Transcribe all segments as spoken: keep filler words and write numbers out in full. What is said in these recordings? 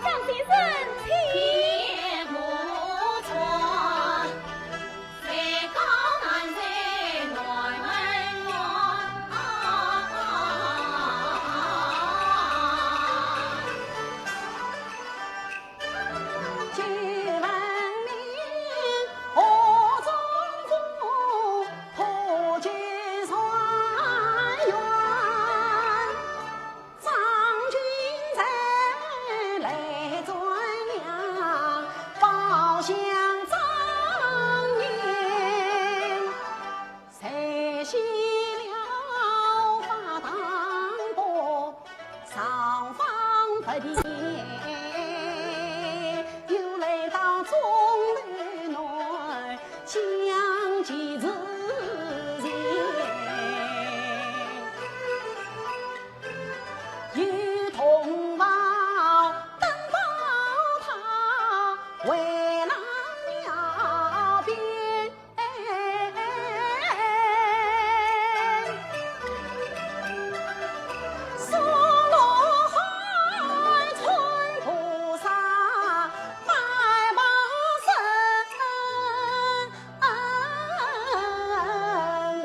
张先生，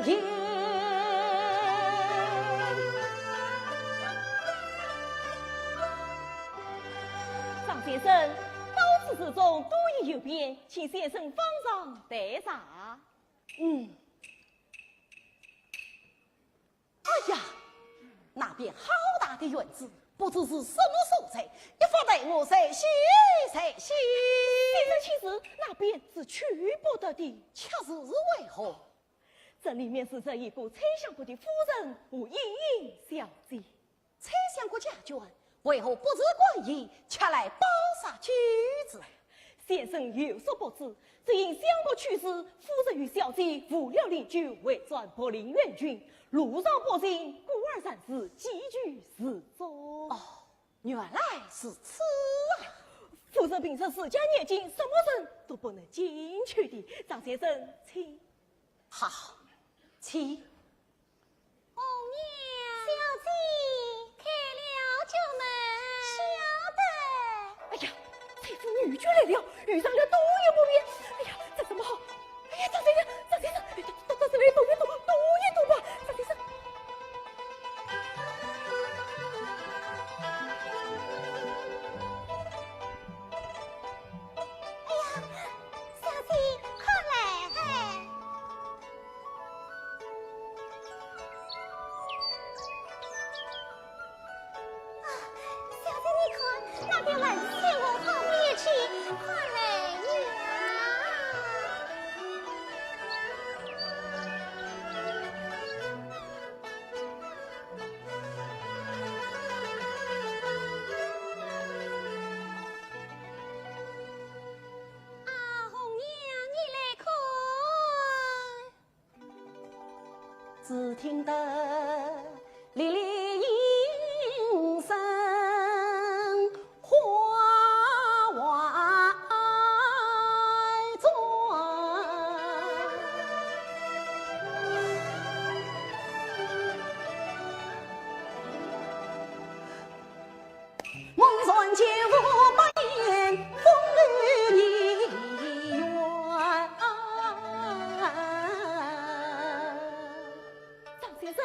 请。张先生，到此之中多已游遍，请先生方丈待茶。嗯。哎呀，那边好大的院子，不知是什么所在，一发带我随去随去。先生请住，那边是去不得的。却是为何？这里面住着已故崔相国的夫人和莺莺小姐。 崔相国家眷，为何不住馆驿，却来包舍居住？先生有所不知，只因相国去世，夫人与小姐无了邻居，回转博陵原郡，路上不平，故而暂时寄居寺中。哦，原来如此啊！夫人平日治家严谨，什么人都不能进去的。张先生，请。好，请。 红娘。小姐。开了角门。晓得。哎呀，崔府女眷来了，遇上了多有不便。哎呀，这怎么好？哎呀，张先生，张先生，哎，到，到，到这里躲一躲，躲一躲吧，张先生。哎呀，小姐，快来。 啊，小姐，你看，那边门前往旁边去，快来呀！ 啊，红娘，你来看。只听得离离莺声花外转。 梦断江湖，百年风流年月。张先生。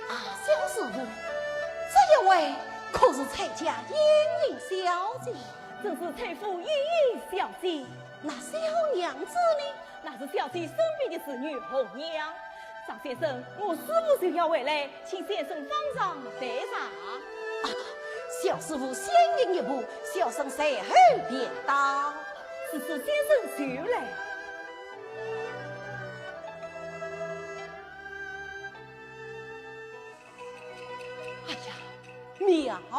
啊，小师父，这一位可是崔家莺莺小姐？正是崔府莺莺小姐。那小娘子呢？ 那是小姐身边的侍女红娘。张先生，我师父就要回来，请先生方丈待茶。啊，小师父先行一步，小生随后便到。是，是，先生就来。哎呀，妙啊！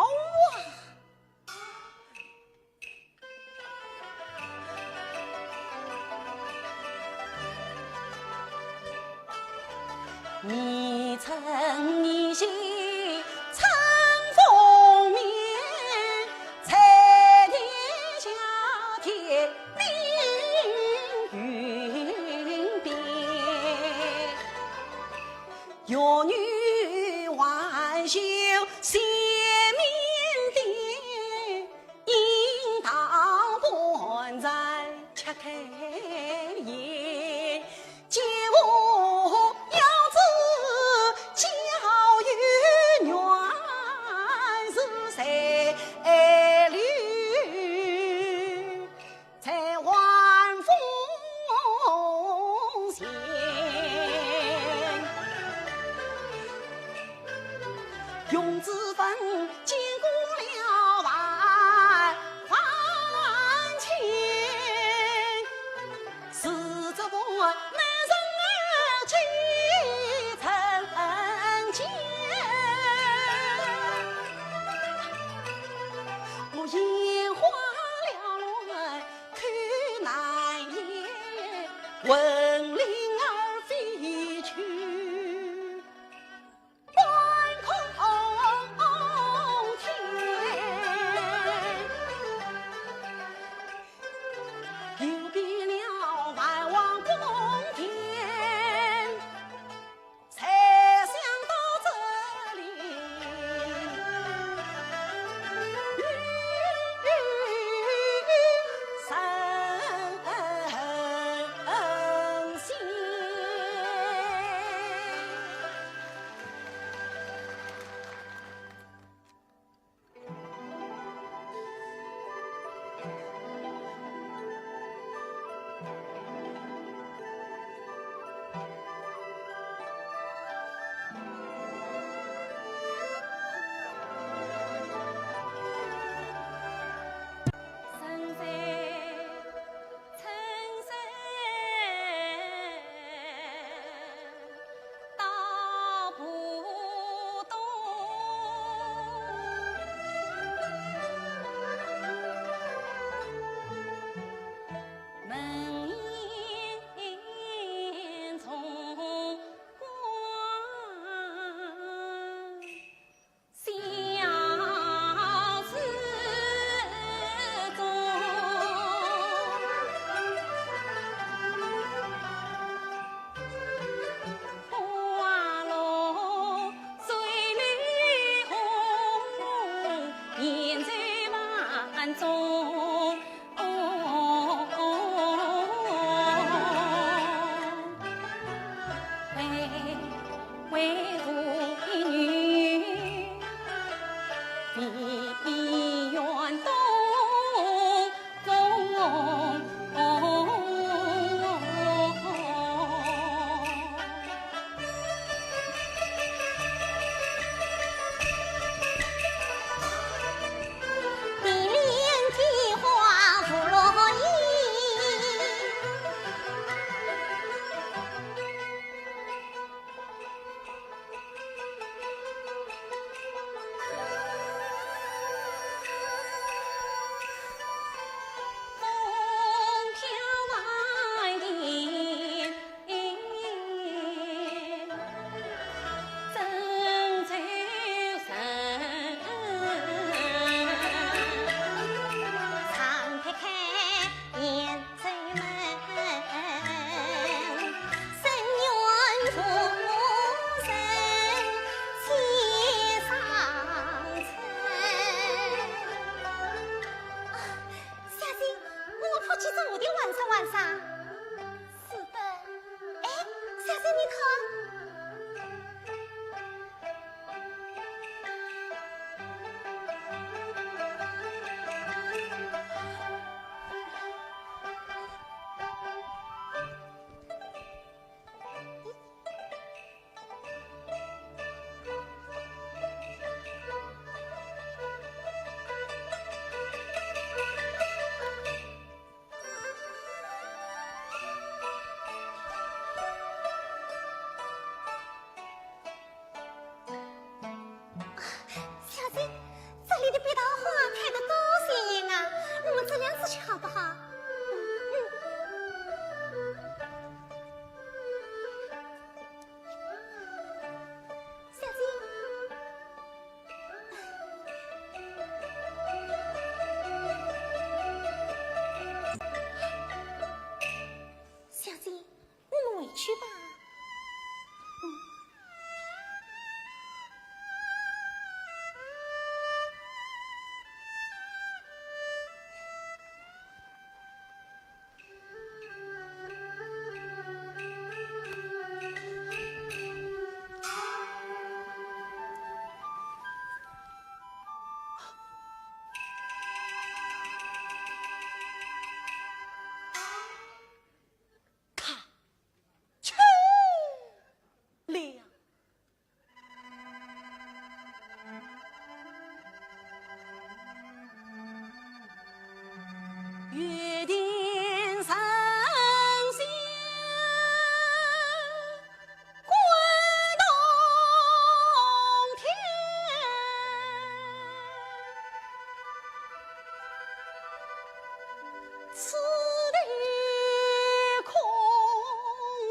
前面的引道盘缠拆开眼，解我腰子交与阮氏谁留？在晚风前，用脂粉经过了万万千，是这般难人儿几曾见。我眼花缭乱 口难言，魂灵儿飞去半空天，游遍了万王宫殿。 才想到这里，神仙。小姐，我们夫妻做的晚上晚上。是的。哎，小姐，你看。 小姐，这里的白桃花开得多鲜艳啊，我们这两枝去好不好？嗯。小姐。 小姐，我们回去吧。嗯。约定成仙关洞天，此地空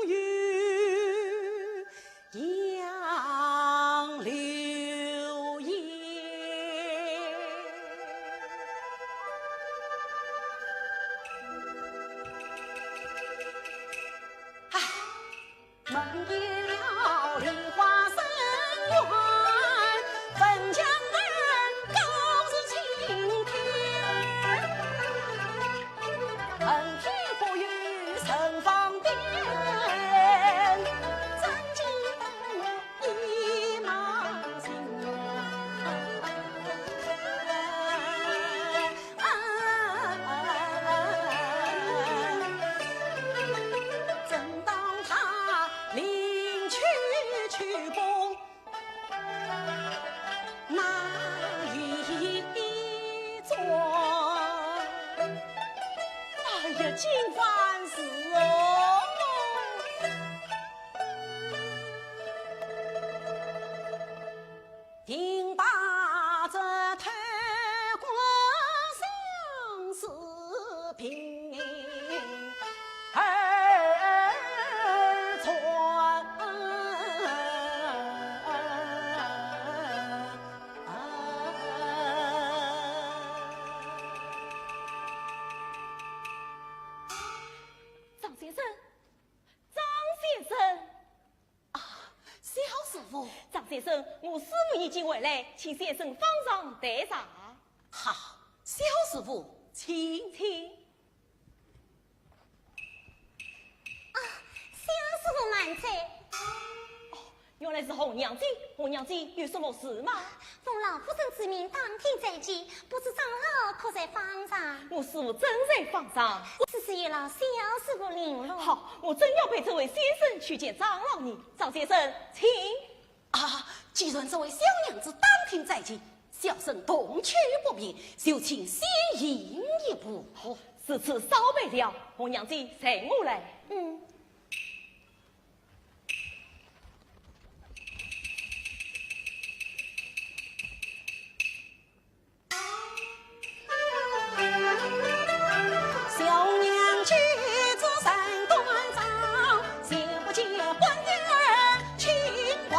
有杨柳叶。唉， 梦游梨花深院，粉墙门，高似青天。恨天不与人方便，怎见得我一马心。 正当他临去秋风那一桩。哎呀，金番是哦。 定把这偷光相思病而传。张先生，张先生。 啊，小师傅。张先生，我师母已经回来，请先生方丈待茶。好，小师傅，请。请。啊，小师傅慢走。哦，原来是红娘姐。红娘姐，有什么事吗？奉老夫人之命打听斋期， 不知长老可在方丈？我师父正在方丈。此事有劳小师父领路。好，我正要陪这位先生去见长老呢。张先生，请。啊，既然这位小娘子打听斋期，小生同去不便，就请先行一步。好，如此少陪了，红娘姐，随我来。嗯。 小娘举止身端庄，小姐本人清光。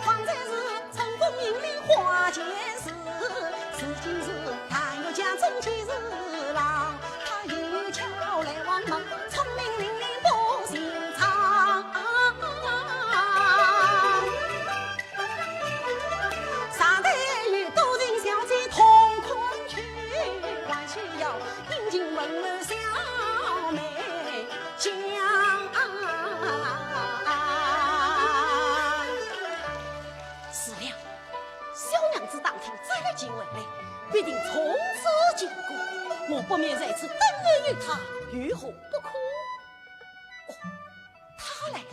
方才是春风引领花间事，如今是弹月江中几时郎。 他有巧来望门，聪明伶俐不寻常。上台与多情小姐同框去，还需要殷勤问候小妹讲。是了， 小娘子打听斋期回来，必定从此经过，我不免在此等候于她，有何不可？哦，她来了。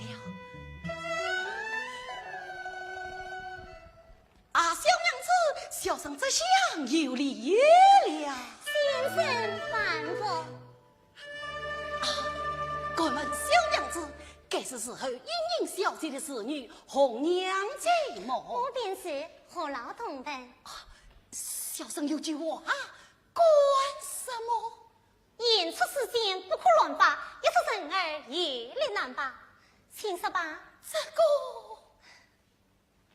啊，小娘子，小生这厢有礼了。先生万福。 啊，敢问小娘子，该是伺候莺莺小姐的侍女红娘姐么？我便是，何劳动问？啊，小生有句话，敢说么？言出世间不可乱发，一说人儿有力难拔。请说吧。这个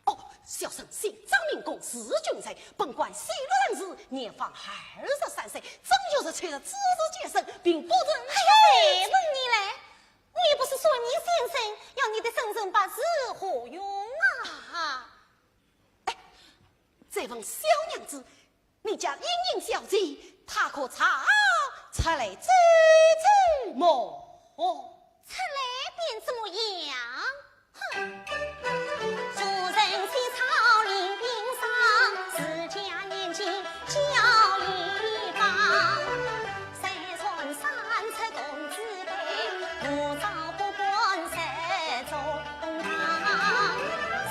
哦，小生姓张名珙，字君才，本贯西洛人氏，年方二十三岁，正月十七日子时节生，并不曾。哎呀，谁问你嘞？你不是说你先生要你的生辰八字何用啊？哎，再问小娘子， 你家莺莺小姐，她可曾出来走走么？出来便怎么样？哼！夫人起草领兵霜，自家年纪交一方。三餐三餐同子辈，我早不管这种堂。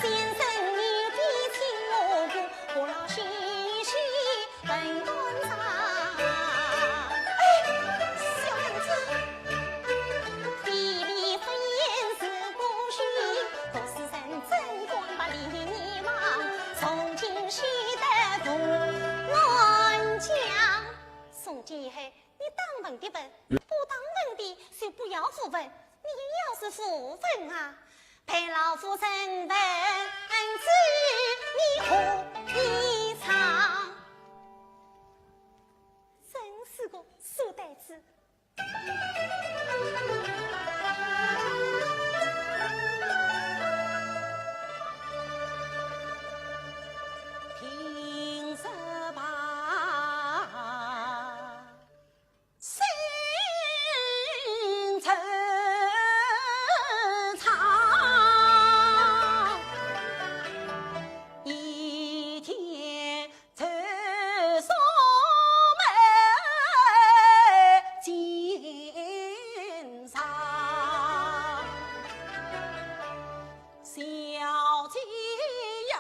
先生你的亲我故，何劳许许问断肠。乱讲！从今以后，你当问的问，不当问的就不要胡问。你要是胡问啊，被老夫人闻知，你何以偿？真是个书呆子。听着吧，心惆怅，一天 愁锁眉紧上。小姐呀，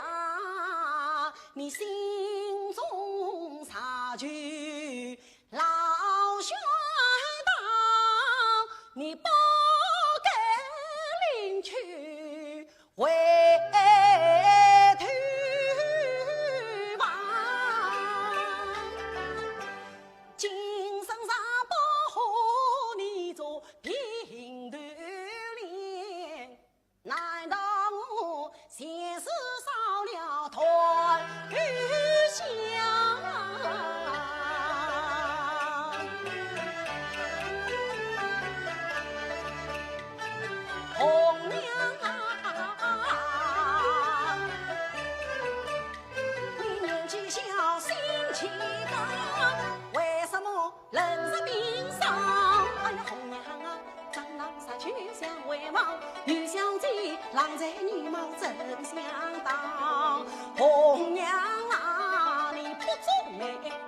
你心中常求老兄当，你不该临去 回头望。今生若不和你做平头恋，难道我前世烧了断头香？ 红娘啊，你年纪小心气大，为什么冷若冰霜？哎呀，红娘啊，张郎才去相回望，与小姐郎才女貌真相当。红娘啊，你不作美，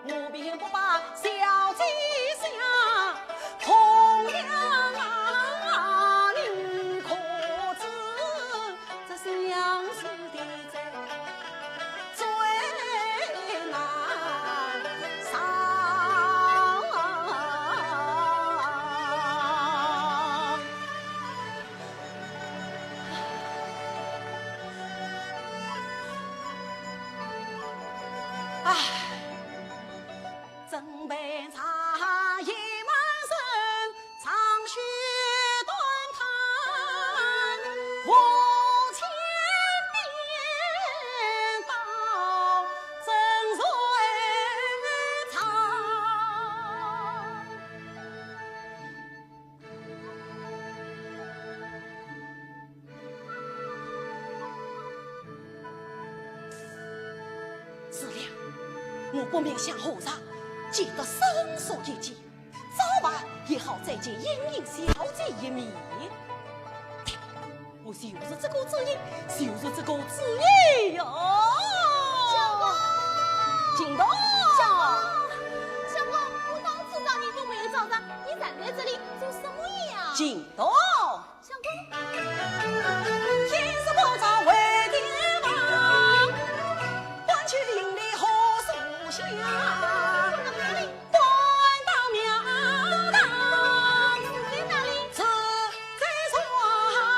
我便不把小姐想。红娘啊，你可知这相思的罪最难饶？唉。 怎备茶叶满身，长吁短叹，无钱便到枕头床。 是了，我不免想何日见得生疏一见，早晚也好再见莺莺小姐一面。我就是这个主意，就是这个主意呀！相公，相公，相公，我到此找你都没有找着，你站在这里做什么呀？相公。 天色不早回店房，搬去行李和书箱，搬到庙堂，是在哪里？是在床上啊。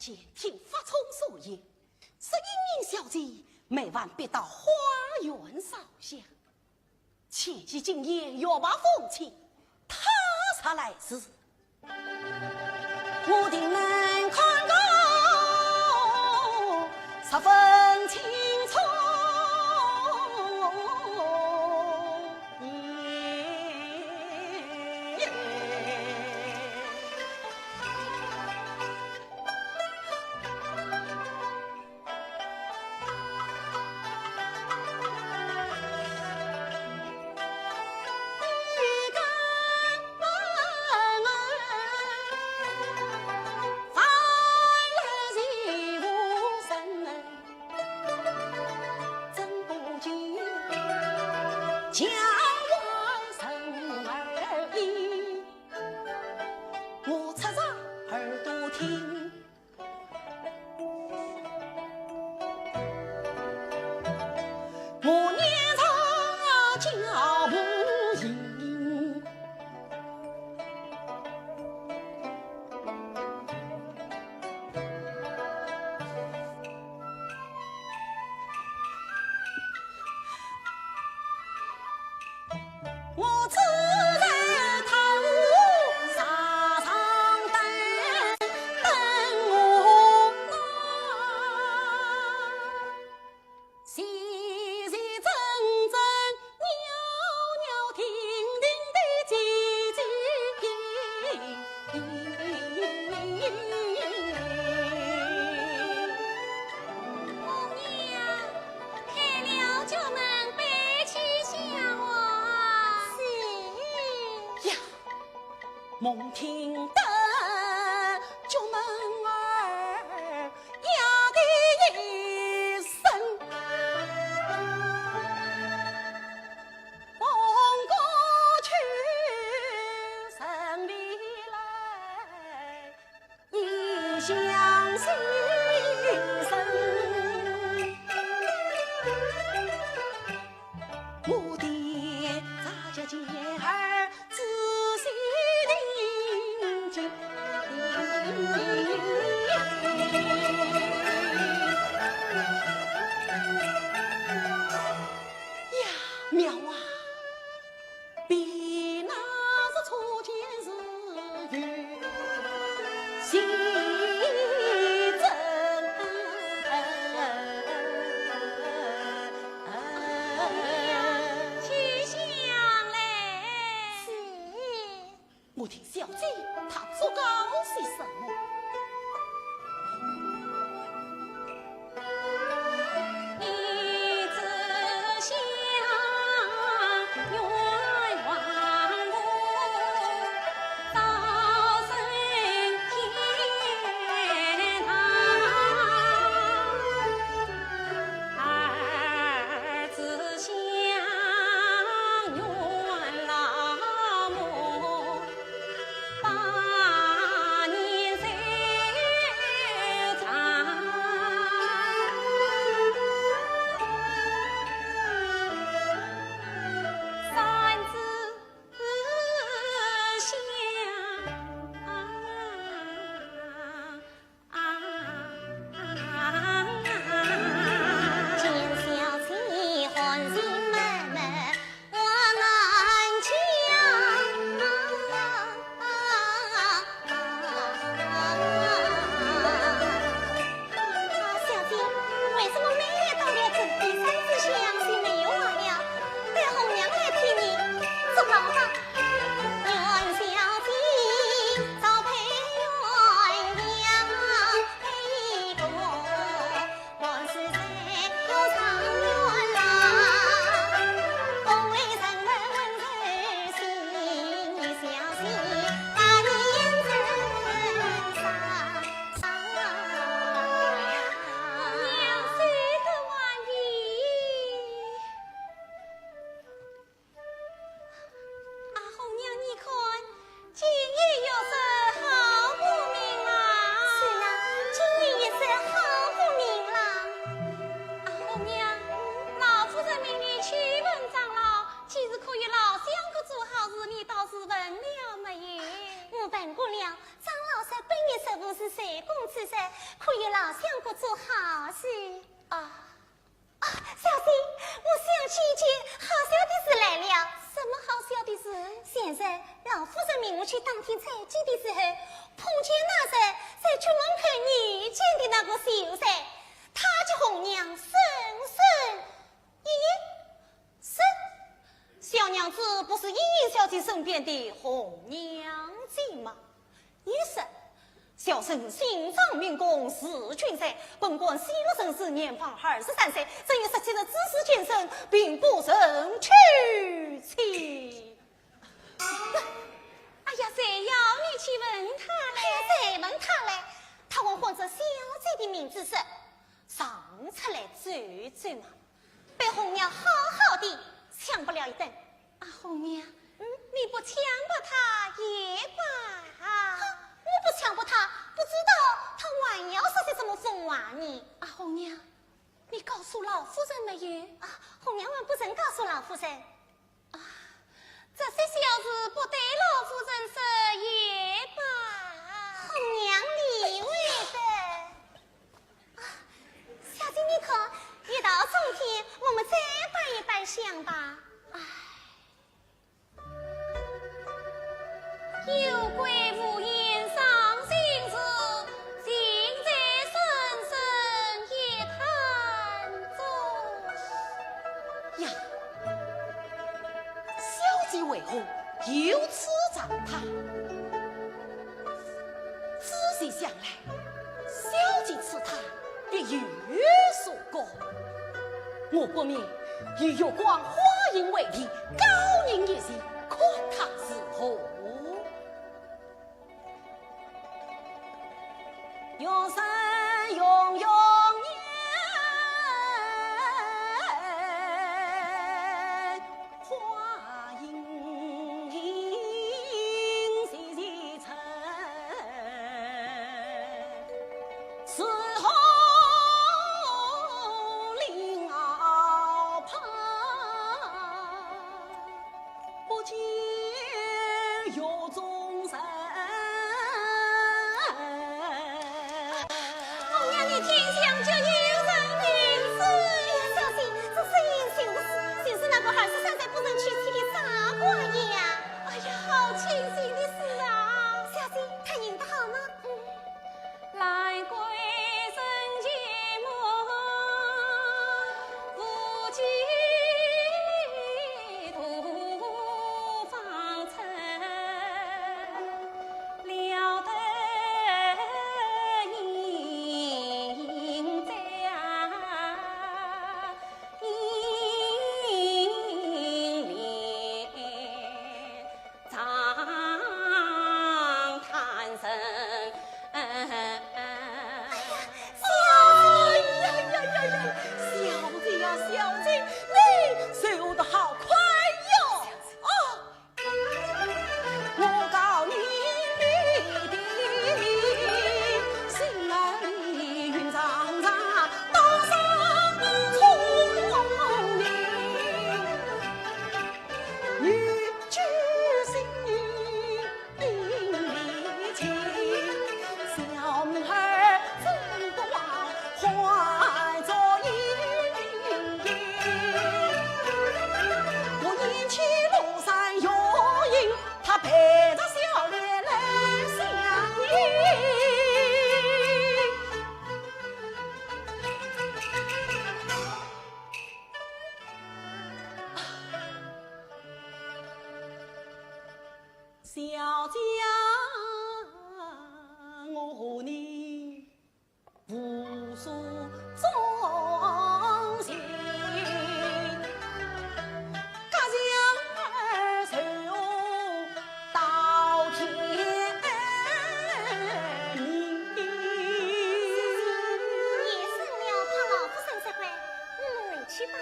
只见听法聪所言，说莺莺小姐每晚必到花园烧香。前些今夜月白风清，她若来时，我定能看个十分清楚。叫我人儿音，我侧侧耳朵听。我念着脚步音。 我只在桃花上等，等我啊。细细斟斟，袅袅婷婷的姐姐。红娘，开了角门，背去厢啊。是。呀， 猛听得角门儿呀的一声，望过去城里来，一向心神。 我的大姐姐儿仔细听经。呀，妙啊！比那日初见时有 新增。去厢嘞。是。我听小姐她作高兴什么？ 小姐，为什么每日到了这地方就相信没有话了？待红娘来替你做保吧。 啊，红娘，你看，今夜月色好不明朗。是啊，今夜月色好不明朗。啊，红娘，老夫人命你去问长老，几时可与老相公做好事，你倒是问了没有？我问过了，长老说本月十五是岁公之日，可与老相公做好事。啊。 啊，小姐，我想起一件好笑的事来了。什么好笑的事？前日老夫人命我去打听彩礼的时候，碰见那日在角门口遇见的那个秀才，他叫红娘深深一眼。深？小娘子不是莺莺小姐身边的红娘姐吗？ 也是。小生姓张名珙，字君山，本贯西洛人氏，年方二十三岁，正月十七日子时健身，并不曾娶妻。哎呀，谁要你去问他嘞？哎呀，谁问他嘞？他还唤着小姐的名字说，常出来走走嘛。 被红娘好好地抢不了一等。啊，红娘，嗯，你不抢拔他也罢。哼，我不抢拔他，不知道他还要说些什么疯话呢。啊，红娘，你告诉老夫人没有？啊，红娘还不曾告诉老夫人。啊，这些小事不对老夫人说也罢。红娘理会的。啊，小姐，你看，月到中天，我们再拜一拜香吧。唉。 有桂无言伤心事，情在深深夜叹中。呀，小姐为何又此长叹？仔细想来，小姐此叹必有所感。我不免以月光花影为题，高吟一曲，看她如何。 红娘，你听香就有人吟诗。哎呀，小姐，这是吟谁的诗？就是那个二十三岁不曾娶妻的傻瓜呀。哎呀，好清新的诗啊！小姐，他吟得好吗？嗯。 哎呀，小姐呀，呀呀呀，小姐呀，小姐，你受得好快哟！哦。小姐，我和你互诉衷情，隔墙而坐到天明。夜深了，怕老夫人责怪，我们回去吧。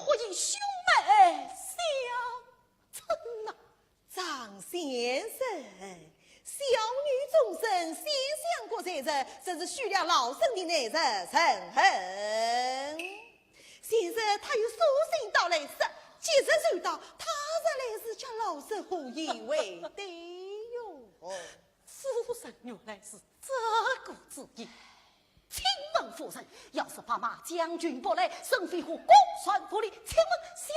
可以兄妹相称呐。张先生，小女终身，先相国在侧，真是许了老身的难日成婚。先生他有书信到来说，吉日就到，他日来迟，叫老身何以为对哟？夫人原来是这个主意。请问夫人，要是白马将军不来，沈飞虎公然不来，请问小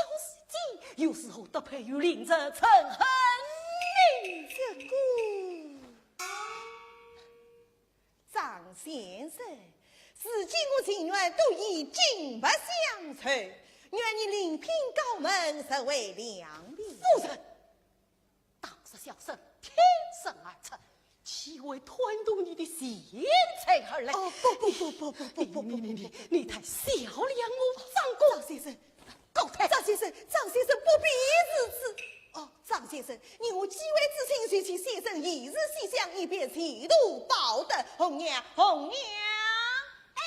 姐又如何得配与令侄成婚呢？这个，张先生，如今我情愿多以金帛相酬，愿你另聘高门，实为良礼。夫人， 当时小生挺身而出，岂会贪图你的钱财而来？哦，不不不不不不不不不不，你你你你你太小看我张公。张先生，告退。张先生，张先生不必如此。哦，张先生，你我既为至亲，就请先生一日西厢，以便前途报答。红娘，红娘。哎。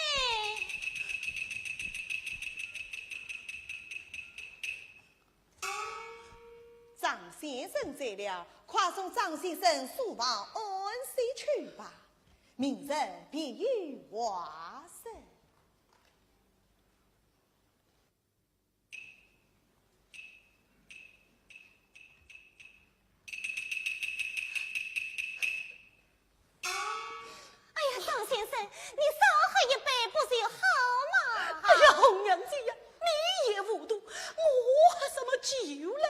张先生在了，快送张先生书房安歇去吧，明日别有话说。哎呀，张先生，你少喝一杯不就好吗？哎呀，红娘姐呀，你也糊涂，我喝什么酒嘞？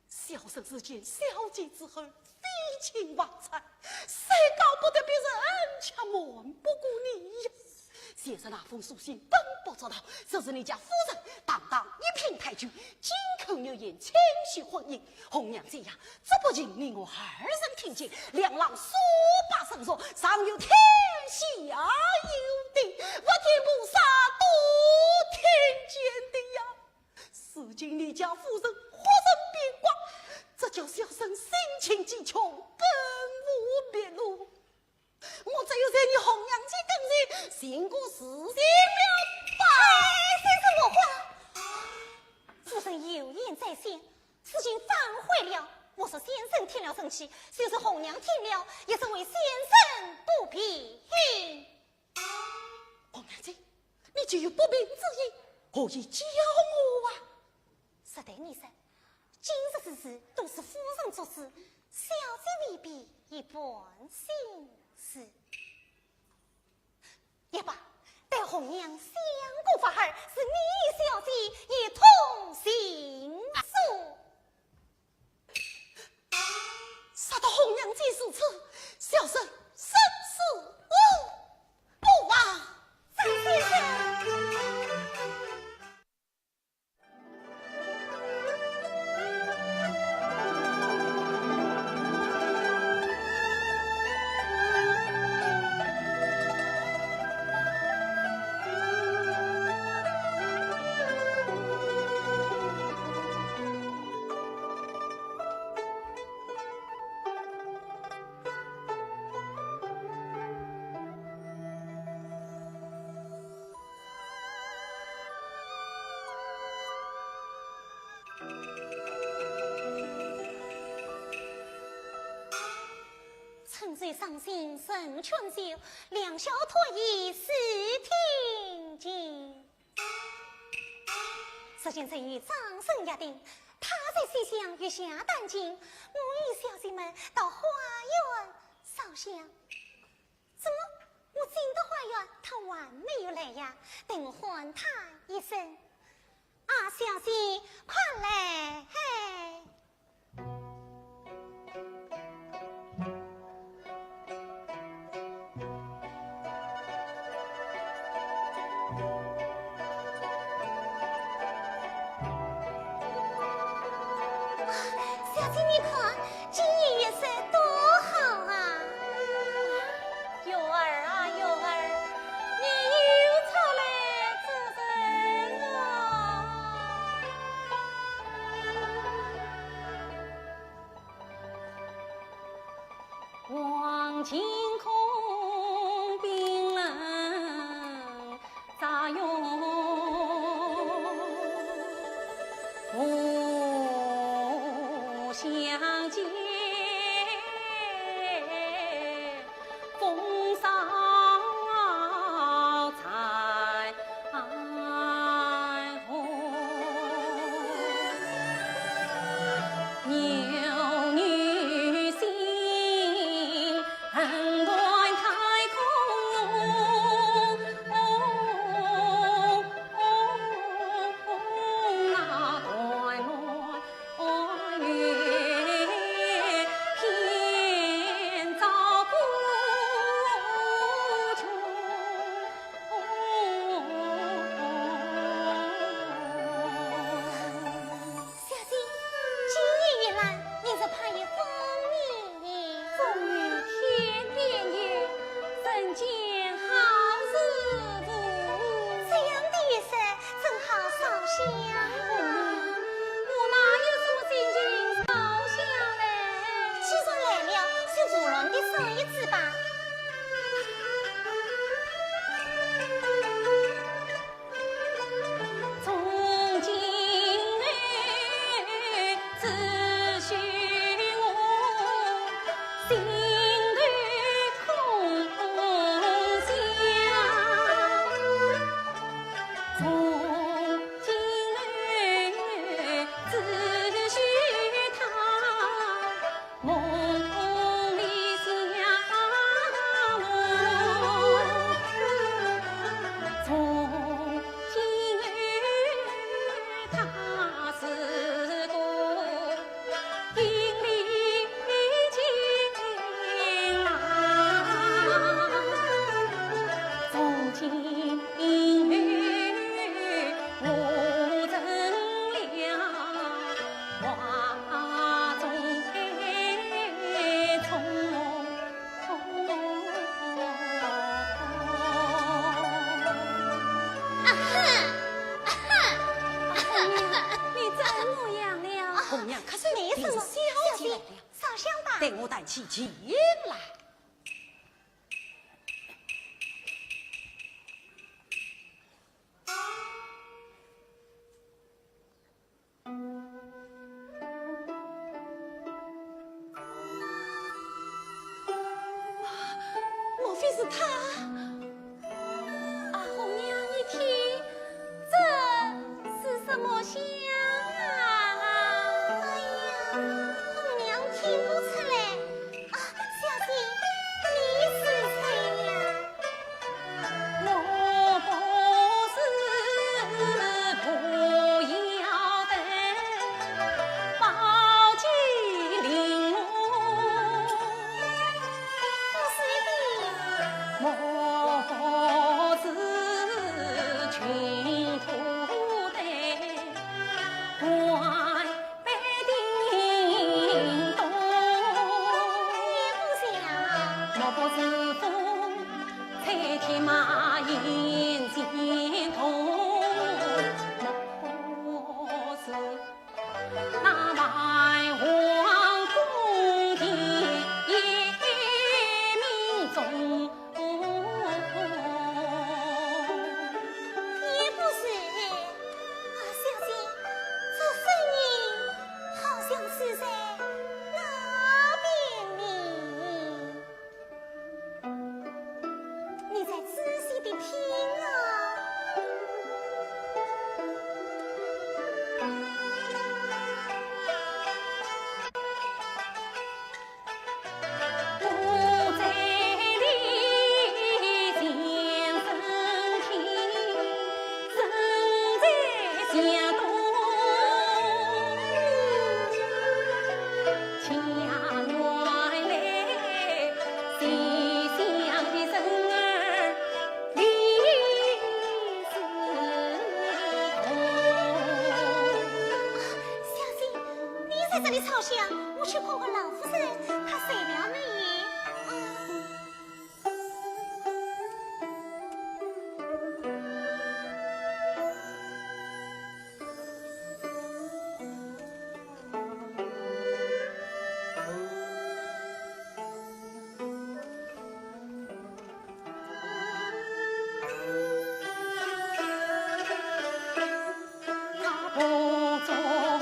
小生是见小姐之后，废寝忘餐，谁搞不得别人吃瞒不过你呀？先生那封书信本不足道，只是你家夫人堂堂一品太君，金口玉言，轻许婚姻， 红娘姐呀，这不仅你我二人听见，两廊数百人说，尚有天下有地，佛天菩萨都听见的呀。如今你家夫人忽然变卦，这叫小生心情极穷，更无别路。 我只有在你红娘姐跟前寻个自尽了吧。哎，这是何话？夫人有言在先，事情反悔了。我说先生添了生气，就是红娘听了，也是为先生不平。红娘姐，你既有不平之意，何以教我啊？实对你说，今日之事都是夫人做主，小姐未必一般心思。 也罢，待红娘想个法儿，是你与小姐一同行书。说到红娘姐如此，小生生死无不忘。张先生。 春水赏心人劝酒，良宵托倚细听琴。如今正与张生约定，他在西厢月下弹琴，我与小姐们到花园烧香。 怎么我进得花园，他还没有来呀？等我唤他一声。啊，小姐，快来！嘿。小姐，你看， 今夜月色多好啊！月儿啊，月儿，你又出来做甚啊？无相见，风扫残红。牛女心，横断太空。 小姐，今夜雨来，你这怕也风雨。风雨天边雨，人间好时无。这样的月色，正好烧香啊。我哪有什么心情烧香嘞？既然来了，就胡乱地烧一支吧。 从今后只许我心头空想。从今后只许他 梦里想我，从今后他是个阴里情郎。从今后我成了 花中的虫。啊哈！啊哈！啊哈！你怎么样了？红娘咳嗽，没什么，定是小姐来了。小姐，烧香吧。待我弹起琴来。 莫非是他？啊，红娘，你听，这是什么香啊？哎呀，红娘听不出来。 啊，小姐，你是谁呀？我不是，不要等，宝剑玲珑。不是的。我不是，穷途的官 兵多。也不像。我不是风吹铁马眼前痛，我不是那蛮荒宫殿夜明钟。 也不是。啊，小姐，这声音好像是在那边呢。你再仔细地听啊。小姐，你在这里烧香，我去看看老夫人，她睡了没有？啊。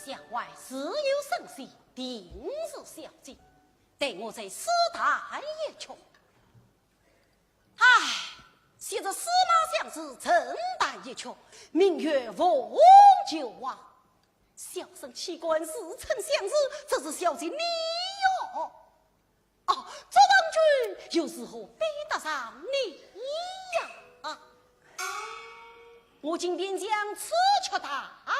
小孩自有生死，定是孝敬，待我再试探一曲。唉，昔日司马相如曾弹一曲，名曰《凤求凰》。小生岂敢自称相如，这是孝敬你哟。哦，祝王君又如何比得上你呀？啊，我今便将此曲弹来。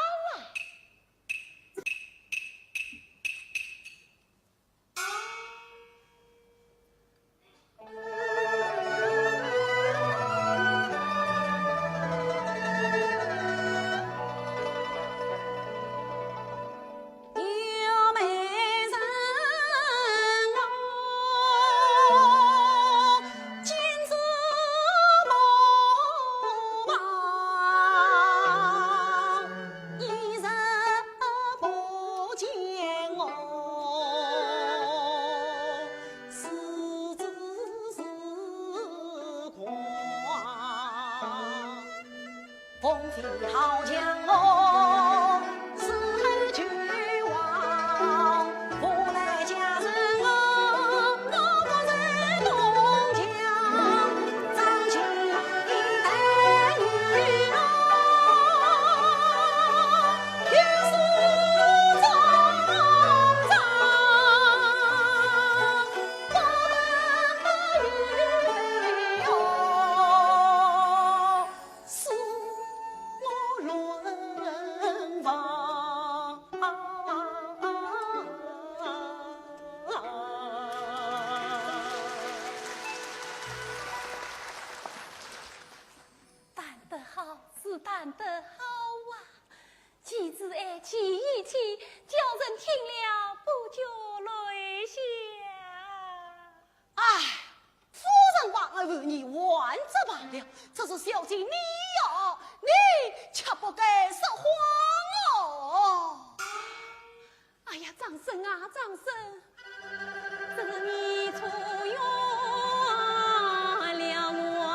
弹得好，是弹得好啊！既是爱，既一气，叫人听了不觉泪下。唉，夫人话儿无疑，还则罢了，这是孝敬你呀，你却不该说谎哦。哎呀，张生啊，张生，这是你错怨了我啊！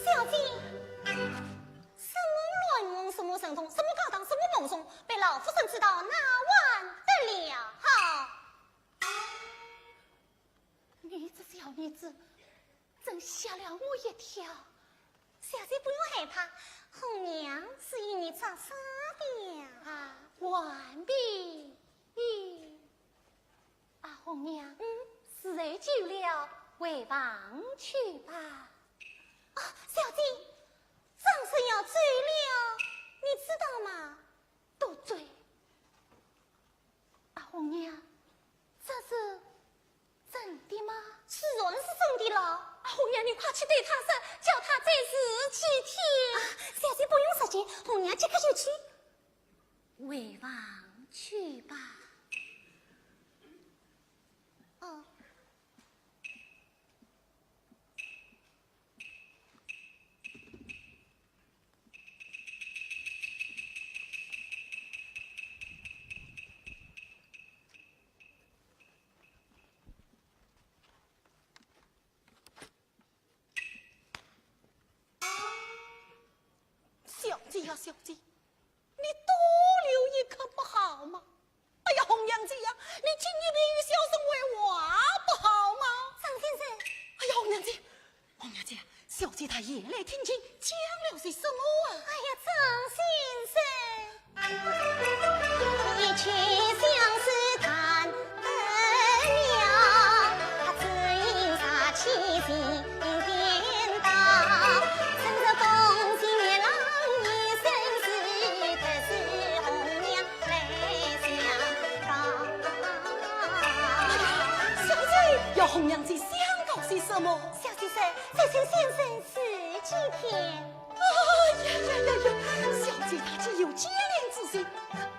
小姐，什么乱梦，什么神通，什么高堂，什么梦中，被老夫人知道，那还得了？你这小妮子，真吓了我一跳。小姐不用害怕，红娘是与你作耍的呀。啊，完毕。咦，啊，红娘，嗯？时候久了，回房去吧。啊，小姐，张生要走了，你知道吗？多嘴。 啊，红娘，这是真的吗？自然是真的了。啊，红娘，你快去对他说，叫他再住几天。啊，小姐不用说起，红娘即刻就去。回房去吧。啊，小姐，你多留一刻不好吗？哎呀，红娘姐呀，你今夜别与小生为话不好吗？张先生。哎呀，红娘姐，红娘姐，小姐她言来听清，讲了些什么啊？哎呀，张先生。一曲相思弹得妙，他只因杀气心颠倒，趁着风情月郎一身事，特使红娘来相告。小姐，要红娘姐相告些什么？小姐说，再请先生住几天。哎呀呀呀呀，小姐她岂有见面之心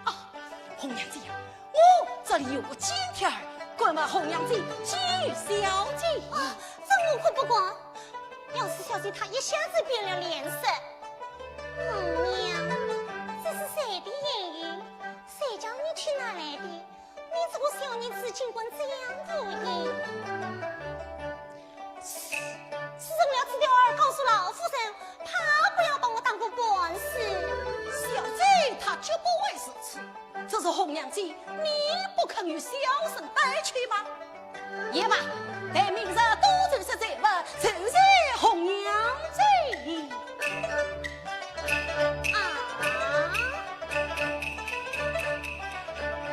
啊！红娘姐呀，我这里有个金贴儿，敢问红娘姐寄与小姐？啊，这我可不敢。要是小姐她一下子变了脸色，红娘，这是谁的言语？谁叫你去拿来的？你这个小女子竟敢这样无礼！是，是送了纸条儿告诉老夫人，怕不要把我当个官司。小姐她绝不会如此，只是红娘姐你不肯与小生带去吗？也罢，待明日多奏些才物，酬谢红娘姐。啊，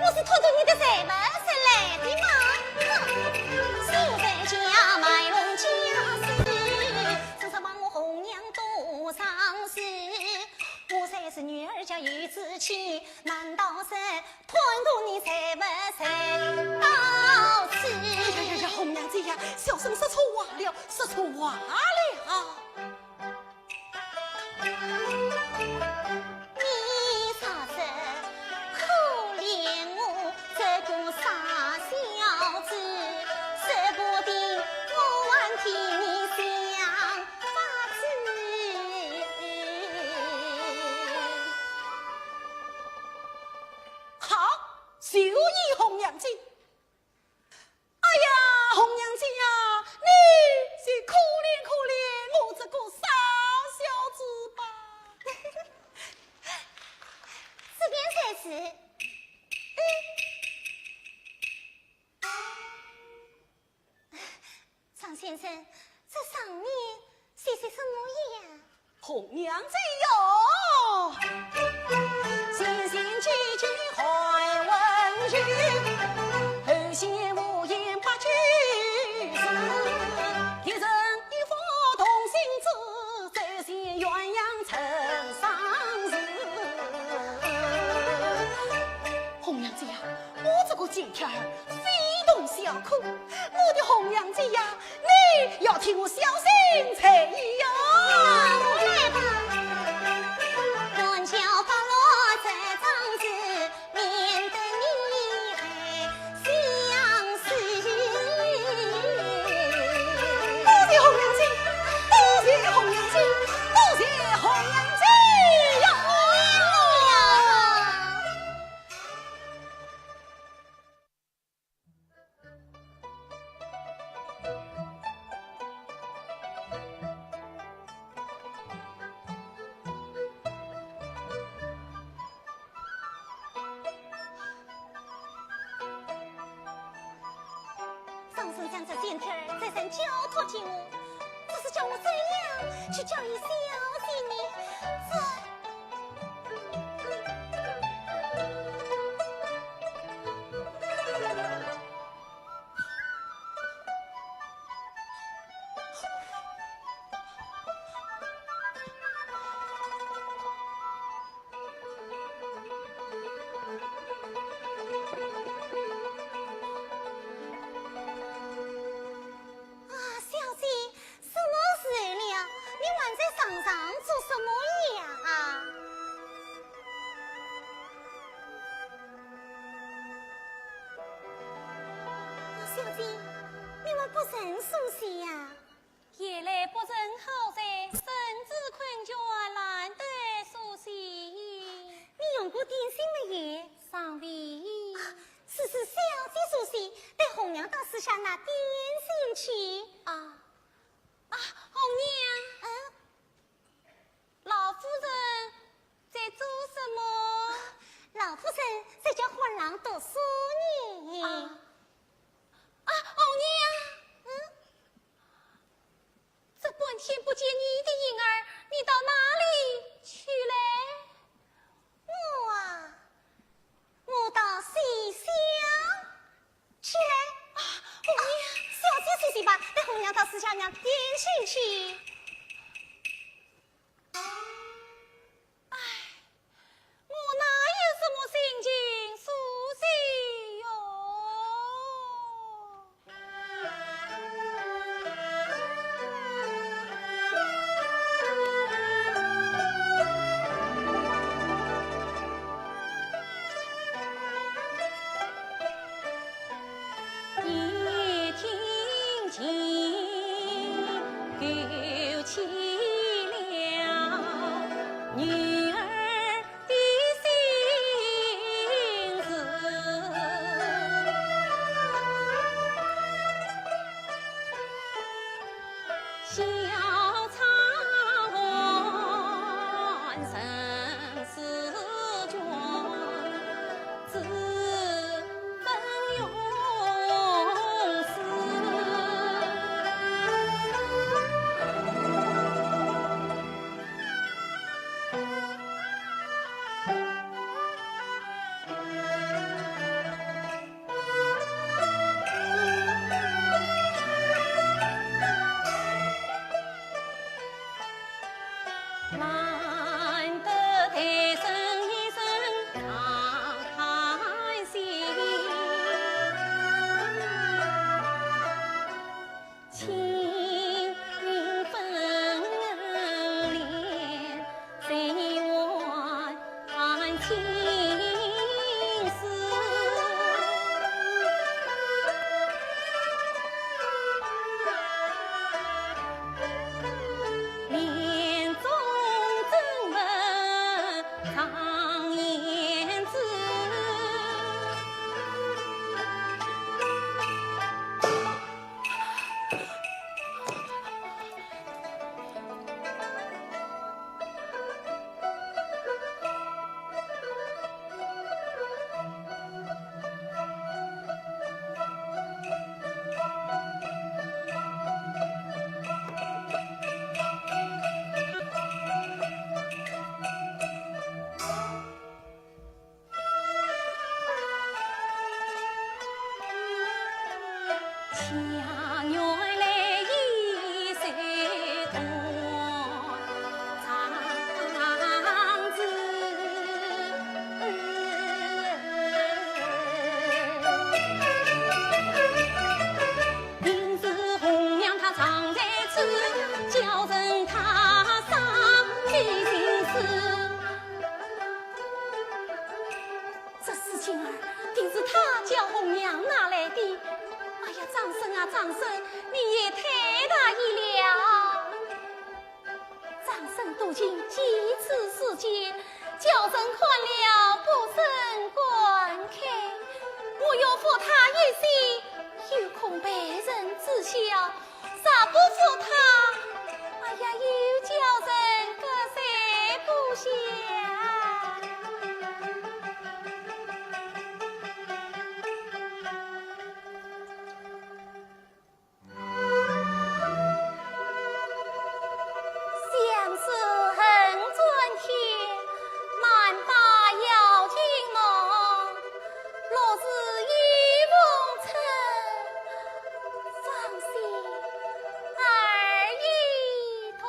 我是托着你的才物才来的嘛。哼，小在家卖弄家私，真是把我红娘多伤心。我才是女儿家有志气，难道是 贪图你才物才到此。哎呀呀呀，红娘姐呀，小生说错话了，说错话了。你若是可怜我这个傻小子，说不定我还替你想法子。 好，就依红娘姐。哎呀，红娘姐呀，你就可怜可怜我这个傻小子吧。这便才是。嗯。 张先生，这上面写些什么呀？红娘姐哟，先前几句还温柔，后些无言八句诗。一人一幅同心字，再写鸳鸯成双字。红娘姐呀，我这个金贴儿非同小可，我的红娘姐呀， 你要替我小心才呀。来吧，断桥发落这张纸，免得你还相思。多谢红娘姐，多谢红娘姐，多谢红娘姐呀！ 张先生这件事儿再三交托给我，只是叫我怎样去交与小姐呢？这…… 啊，小姐，什么时候了？你还在床上做什么呀？ 小姐，你们不曾梳洗呀？夜来不曾好睡，身子困倦，懒得梳洗。你用过点心没有？尚未。啊，此事小姐梳洗，待红娘到厨下拿点心去。啊，啊，红娘。嗯？老夫人老夫人在家欢朗读书呢。啊，啊，红娘，嗯，这半天不见你的影儿，你到哪里去嘞？我啊，我到西厢去嘞。啊，红娘。啊，小姐休息吧，待红娘到西厢房间去。 唉，我哪有什么心情书写哟？这丝巾儿定是他叫红娘拿来的。哎呀，张生啊，张生，你也太大意了。张生多情，几次四界，叫人看了不曾敢开。我要服他一世，又恐被人知晓， 若不服他，哎呀，又叫人割舍不下。相思恨转天，难把有情梦。 若是有逢春，芳心儿已痛。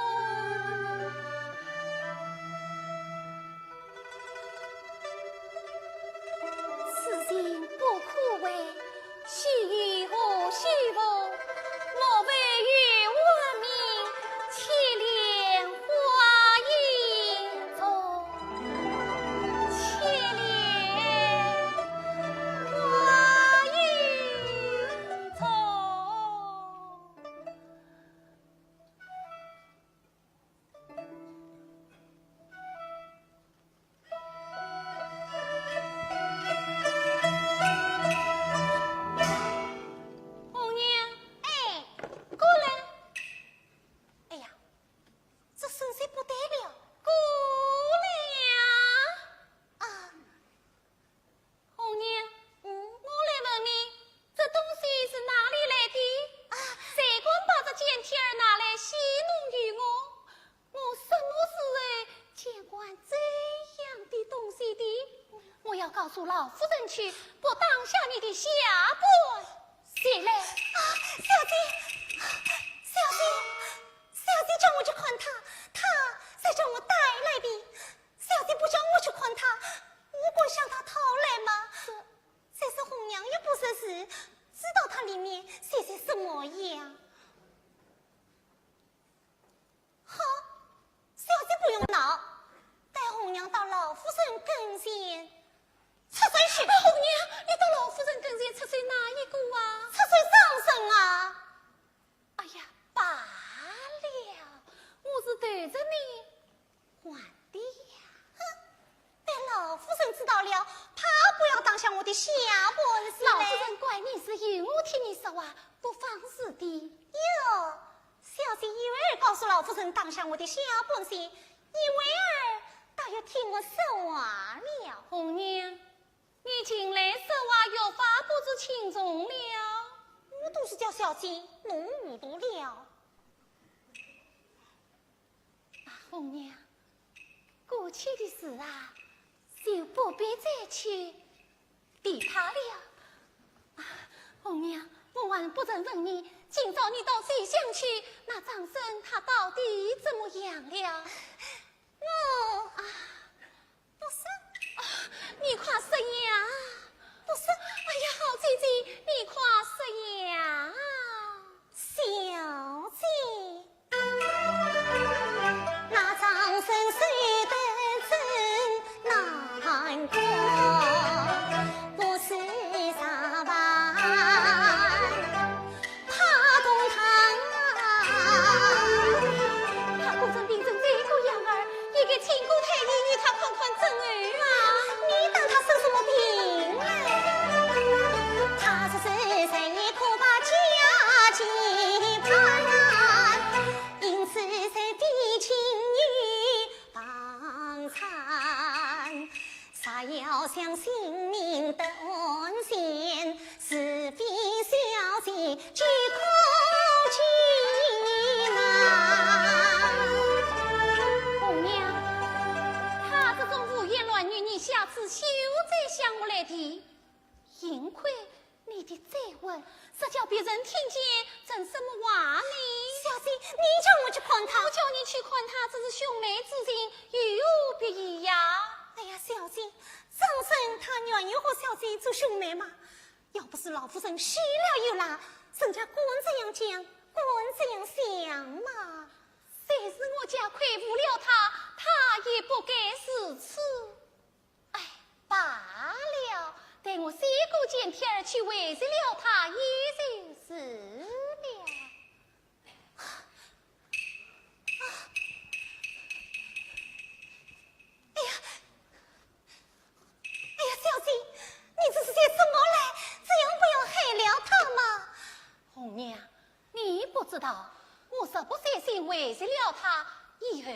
老夫人去，不当下你的下半截来。啊，小姐，小姐，小姐叫我去看她，她才叫我带来的。小姐不叫我去看她，我敢向她讨来吗？再说红娘又不识字，知道她里面写些什么呀？ 好，小姐不用恼，待红娘到老夫人跟前出水去。啊，红娘，你到老夫人跟前出水哪一个啊？出水张生啊！哎呀，罢了，我是对着你还的呀。哼， 被老夫人知道了，怕不要当下我的下半截嘞。老夫人怪你是由我替你说话，不妨事的。哟，小姐因为告诉老夫人当下我的下半截，因为倒又替我说话了。红娘，你近来说话越发不知轻重了。我都是叫小姐弄糊涂了。 啊，红娘，过去的事啊，就不必再去提它了。啊，红娘，我还不曾问你，今朝你到西厢去，那张生他到底怎么样了？我……啊， 不说。啊，你快说呀！不说。哎呀，好姐姐，你快说呀！小姐，那张生死得真难过，不是啥吧？ 怕公堂啊！怕公堂病成这个样儿，应该请个太医与他看看症候啊！你当他生什么病嘞？他是谁，谁也可把家计办，因此才比亲友帮衬。 若要想性命得安全，除非小姐即刻前来。红娘，他这种胡言乱语，你下次休再向我来提。幸亏 你的嘴稳，若叫别人听见，成什么话呢？小姐，你叫我去看他。我叫你去看他，这是兄妹之情，有何不依呀？哎呀，小姐，张生他愿意和小姐做兄妹吗？要不是老夫人许了又赖，人家敢这样讲，敢这样想吗？虽是我家亏负了他，他也不该如此。 哎，罢了，待我写个简帖儿去回绝了他，也就是了。哎呀，哎呀，小姐，你这是写什么嘞？这样不要害了他吗？红娘， 你不知道，我若不写信回绝了他，以后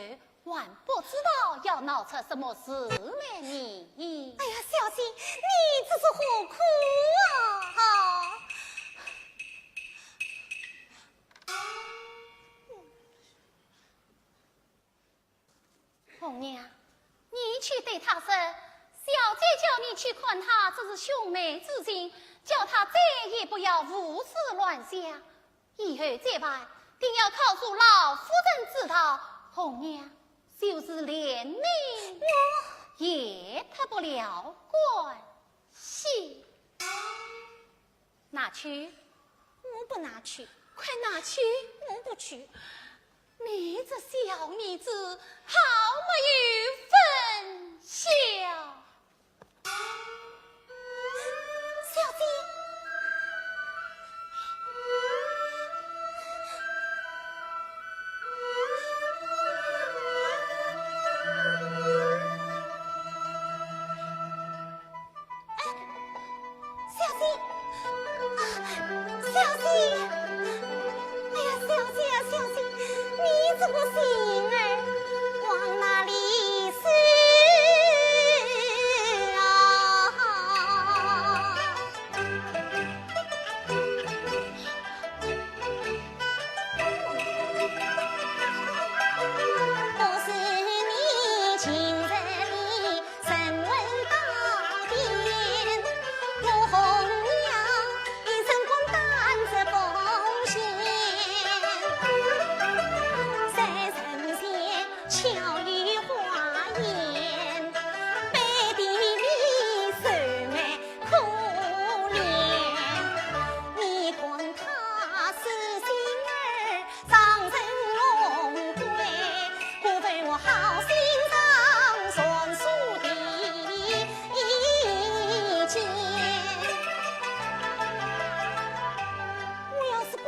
还不知道要闹出什么事来呢。哎呀，小姐，你这是何苦啊？ 红娘，你去对他说，小姐叫你去看他，这是兄妹之情，叫他再也不要胡思乱想。以后再办，定要告诉老夫人知道，红娘就是连命也脱不了干系。 拿去。我不拿去。快拿去。我不去。你这小妮子，好没有分晓。小姐。哎， 小姐，啊，小姐，哎呀，小姐啊，小姐，你这个心儿往哪里使？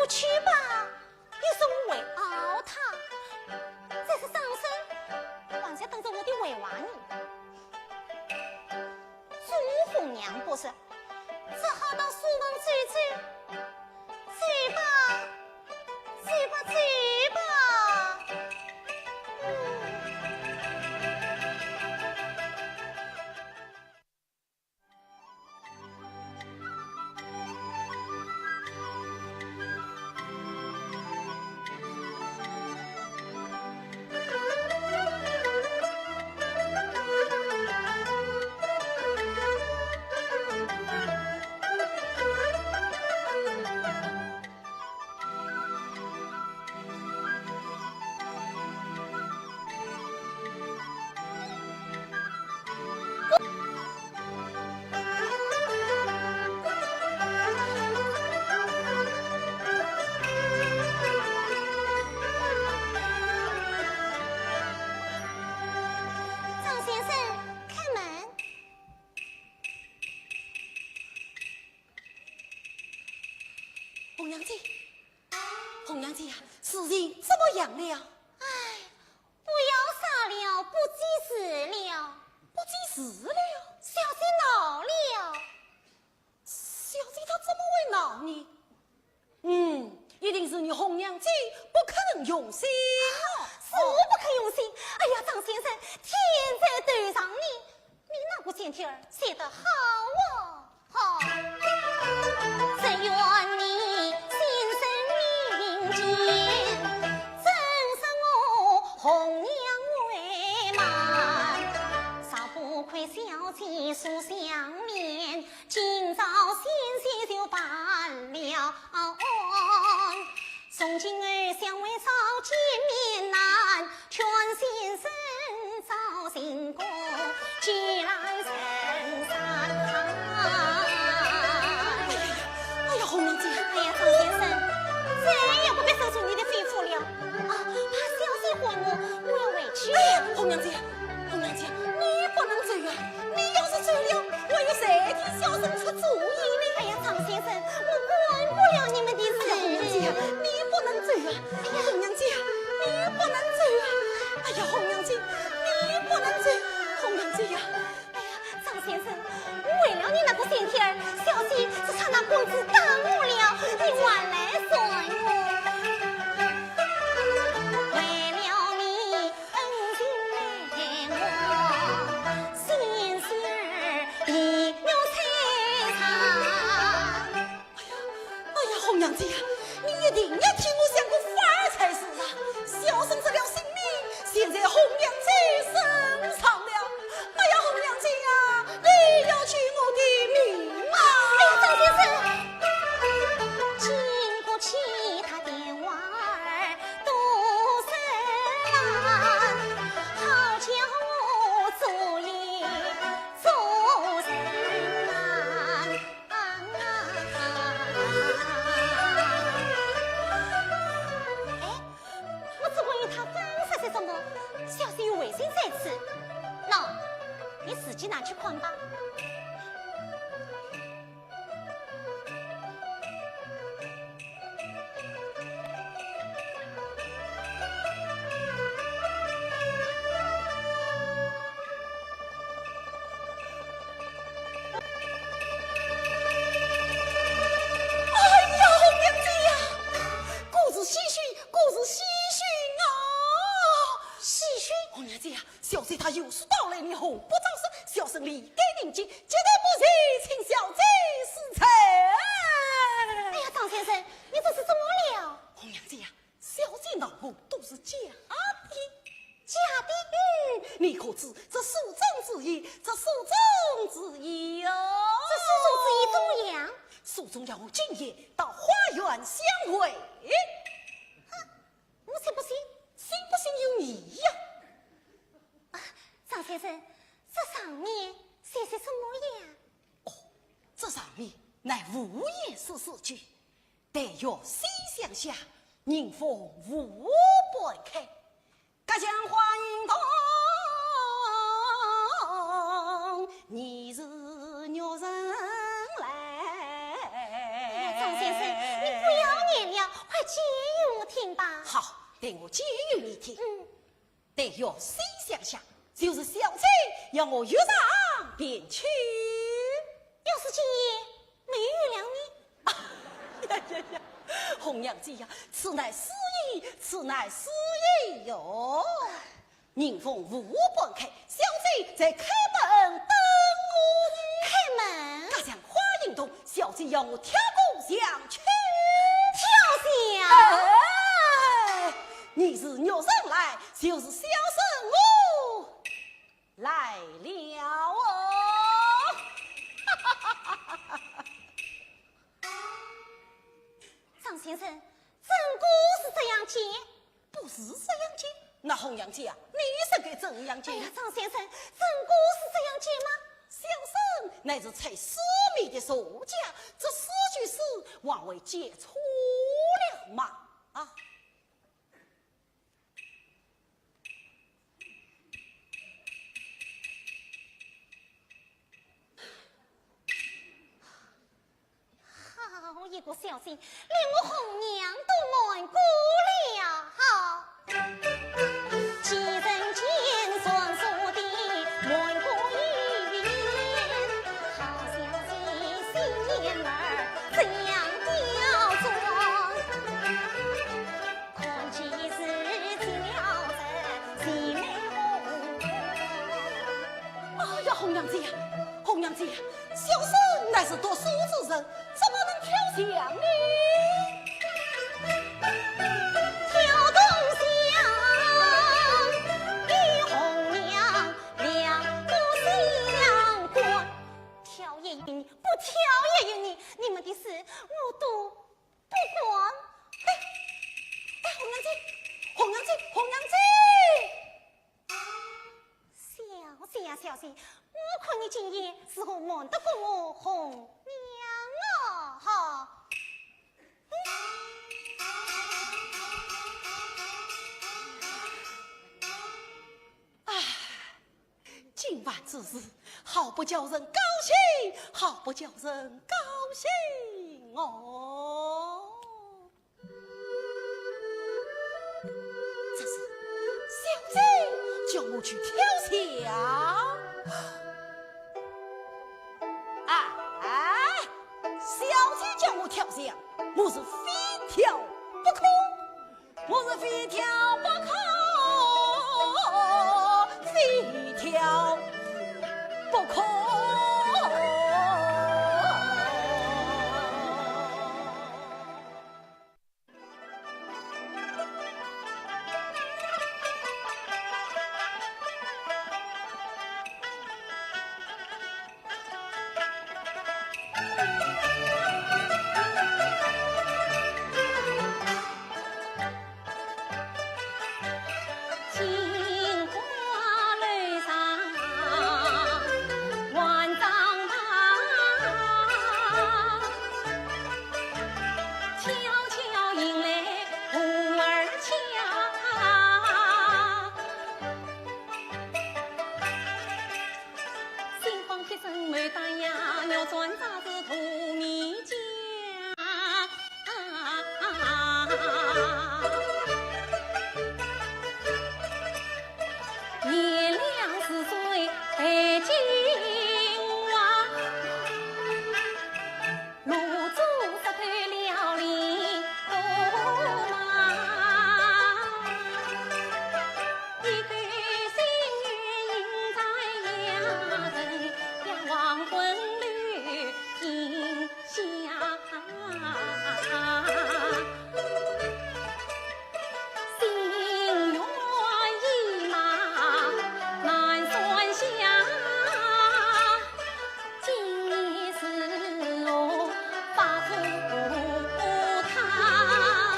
去吧，有什么会熬他？这是伤身，还在等着我的回话呢。朱红娘不说，只好到书房走走。走吧，走吧，走吧。嗯。 张先生，开门。红娘姐，红娘姐呀，事情怎么样了？唉，不要说了，不济事了。不济事了？小姐恼了。小姐她怎么会恼呢？嗯，一定是你红娘姐不肯用心。是我不肯用心。哎呀，张先生，天在头上呢，你那个仙帖儿写得好哦。 好，只愿你心生明鉴，正视我红娘为慢。少不亏小姐书香面，今朝险些就办了案。从今后相会早见面难， 劝先生早行过，既然人生。哎呀，哎呀，红娘姐。哎呀，张先生，再也不必受尽你的吩咐了。啊，怕小姐唤我，我要回去了。哎呀，红娘姐，红娘姐，你不能走啊！你要是走了，还有谁替小生出主意呢？哎呀，张先生，我管不了你们的事。哎呀，红娘姐呀，你不能走啊！哎呀，红娘姐呀，你不能走啊！哎呀，红娘姐，你不能走，红娘姐呀！哎呀，张先生，为了你那个仙帖儿，小姐只差拿棍子打我了，你还来说我？为了你恩情待我，仙仙儿也要摧残。 哎呀，哎呀，红娘姐呀，你一定要替我想个法儿才是啊！小生失了性命，现在红娘姐身上了。哎呀，红娘姐呀，你要救我的命啊！哎呀，张先生，经不起他的话儿多说烂，好叫我做也做人难。 啊！哎，我只管与他分说些什么，小姐又违心在此。喏，你自己拿去看吧。 哎呀，红娘姐呀，果是喜讯，果是喜讯啊！喜讯？红娘姐呀，小姐她有事到来，你何不早说？小生理该应接，绝对不会请小姐失礼。哎呀，张先生，你这是怎么了？红娘姐呀， 小姐恼我都是假的。假的？嗯，你可知这书中之意，这书中之意哦。这书中之意怎么样？书中要我今夜到花园相会。哼，我才不信。信不信由你呀。啊，张先生，这上面写些什么呀？哦，这上面乃无言是字句。 但愿西厢下，迎风无半开。隔墙花影动，疑是玉人来。哎呀，张先生，你不要念了，讲与我听吧。好，待我讲与你听。嗯。待月色西下，就是小姐要我月上便去。要是今夜没有月亮呢？呀呀呀，红娘姐呀，此乃诗意，此乃诗意哟。 迎风无半开，小姐在开门等我呢。开门？隔墙花影动，小姐要我跳过墙去。跳墙？哎，你是月上来，就是小生我来了哦。张先生，真个是这样讲？ 不是这样讲。那红娘姐啊，你说该怎样讲？哎呀，张先生，真个是这样讲吗？小生乃是猜诗谜的作家，这四句诗还会讲错了吗？啊！ 好一个小姐，连我红娘都瞒过了。好。 哎呀，红娘姐呀，红娘姐呀，小生乃是读书之人，怎么能跳墙呢？跳东墙，与红娘两不相关。跳也由你，不跳也由你，你们的事我都 不管。哎，哎，红娘姐，红娘姐，红娘姐！小姐呀，小姐，我看你今夜是何瞒得过我红娘啊？哈！嗯。 唉，今晚之事，好不叫人高兴，好不叫人高兴哦。这是小姐叫我去跳墙。哎，小姐叫我跳墙，我是非跳不可。 我是非跳不可，非跳不可。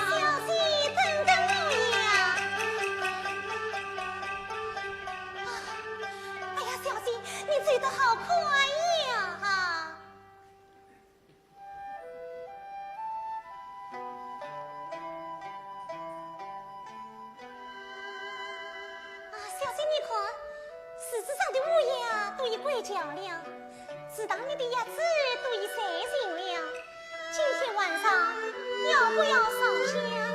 小姐，等等我呀！哎呀，小姐，你走得好快呀！哈！ 啊，小姐，你看，树枝上的乌鸦都已归巢了，池塘里的鸭子都已睡醒了。今天晚上要不要烧香？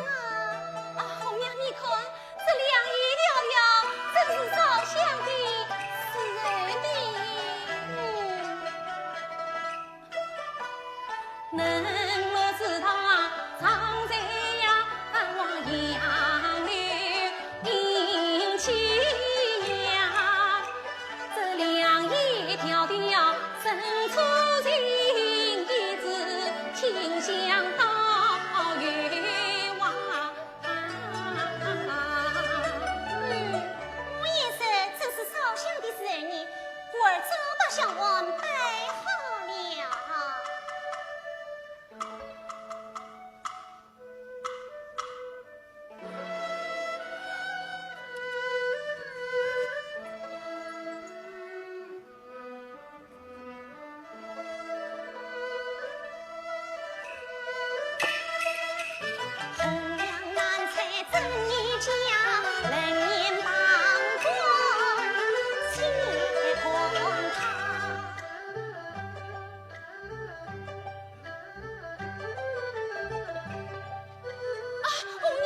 嗯，我也是，真是烧香的时候呢，故而早把香案摆好了。 啊，红娘，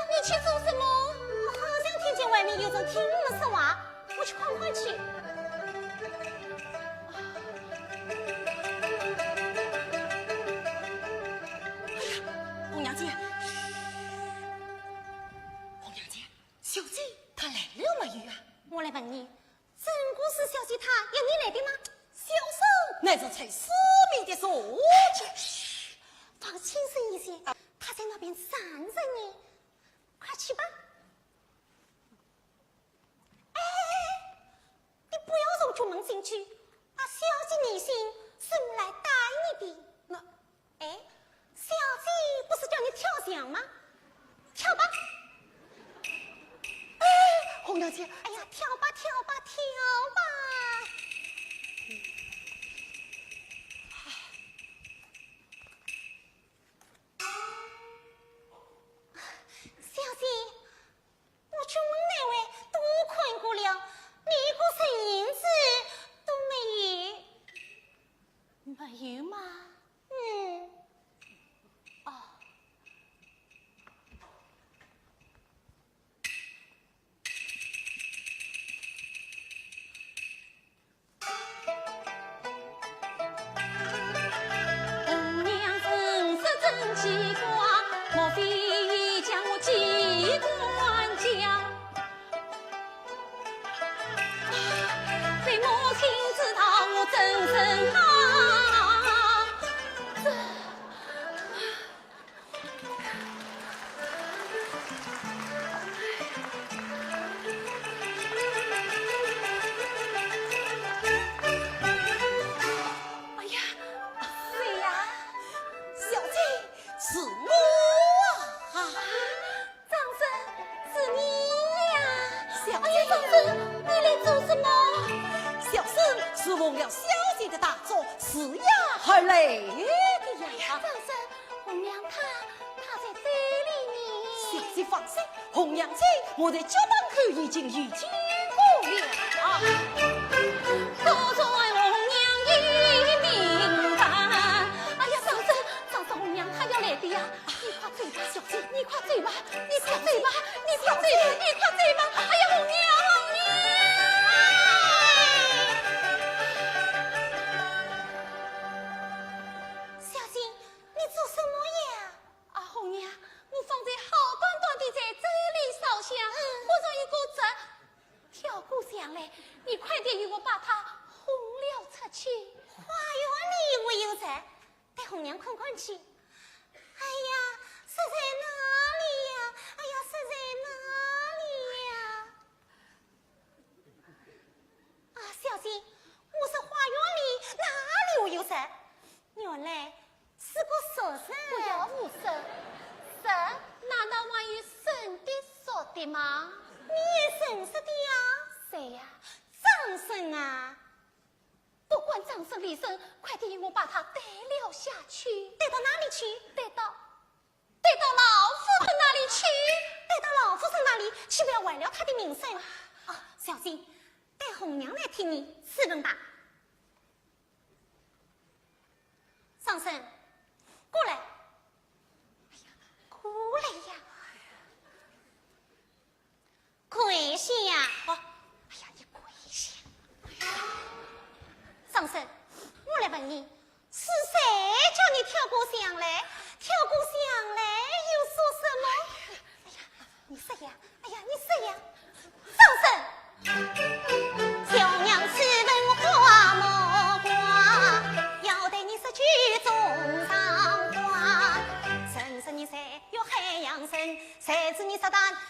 你去做什么？我好像听见外面有人听我们说话，我去看看去。哎呀，红娘姐，红娘姐，小姐她来了没有啊？我来问你， 真个是小姐她要你来的吗？小生乃是在寺庙的坐骑。嘘，放轻声一些，她在那边站着呢。快去吧。哎，你不要从角门进去，啊，小姐耐心是我来带你的。那 哎，小姐不是叫你跳墙吗？跳吧。哎，红娘姐，哎呀，跳吧，跳吧，跳吧。小姐，我角门内外都看过了，你一个人影子都没有。没有吗？ 嗯。哦。红娘真是真奇怪，莫非将我机关叫？ 被母亲知道我怎生好？这……哎呀，谁呀？小姐，是我啊！ 张生，是你呀？小姐。哎呀，张生，你来做什么？小生是奉了小姐的大嘱，辞衙而来的呀。哎呀，张生，红娘她，她在这里呢。小姐放心，红娘姐，我在角门口已经遇见过了。果然红娘有名堂。哎呀，张生，张生，红娘她要来的呀。 你快走吧，小姐，你快走吧，你快走吧，你快走吧，你快走吧！哎呀，红娘，红娘！小姐，你做什么呀？啊，红娘，我方才好端端地在这里烧香，嗯。忽然有个贼跳过墙来，你快点与我把他轰了出去。花园里会有贼？ 带红娘看看去。哎呀，是在哪里呀？哎呀，是在哪里呀？啊，小姐，我说花园里哪里会有贼？原来是个熟人。不要胡说，人难道还有生的熟的吗？你也认识的呀？谁呀？张生啊。 不管张生李生，快点与我把他带了下去。带到哪里去？带到，带到老夫人那里去。带到老夫人那里去，不要坏了她的名声。啊，小姐，待红娘来替你质问吧。张生，过来。哎呀，过来呀。 跪下。啊，哎呀，你跪下。张生，我来问你，是谁叫你跳过墙来？跳过墙来又说什么？哎呀，你说呀，哎呀，你说呀。张生。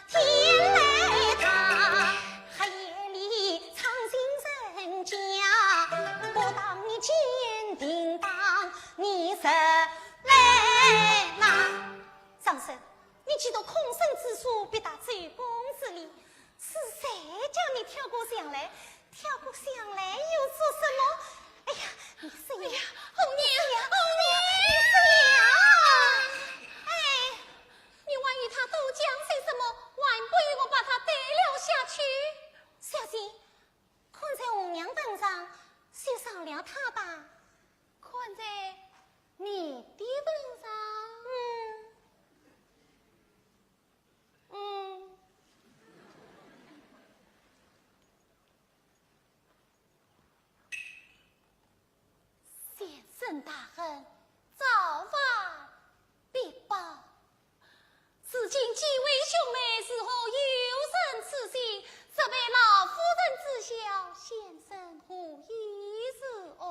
天来大，黑夜里唱尽人家，不当你坚定当，你是来哪？张生，你既读空生之书，必达周公之礼，是谁叫你跳过墙来？跳过墙来又做什么？哎呀，你是呀，哎呀，红娘，红娘，你是呀，哎。 你还与他多讲些什么？还不与我把他带了下去？小姐，看在红娘份上，就饶了他吧。看在你的份上？嗯。嗯。 先生大人，造化必报。如今既为兄妹，如何有人之心？这位老夫人知晓，先生何以如何？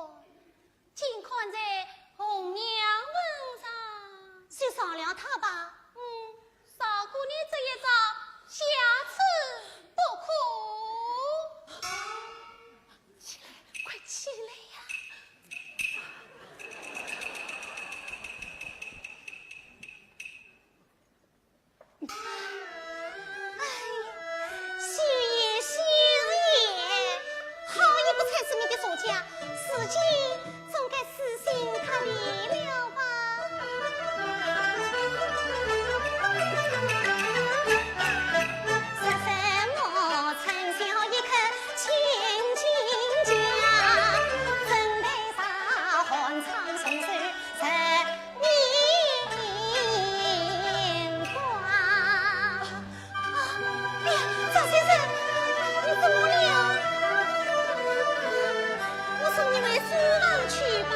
尽看在红娘份上。就饶了他吧。嗯，饶过你这一遭，下次不可。 起来，快起来呀！哎呀，休也，休也，好一个猜字谜的作家，自己总该死心塌地了吧？ 哎呀，张先生，你怎么了？我送你回书房去吧。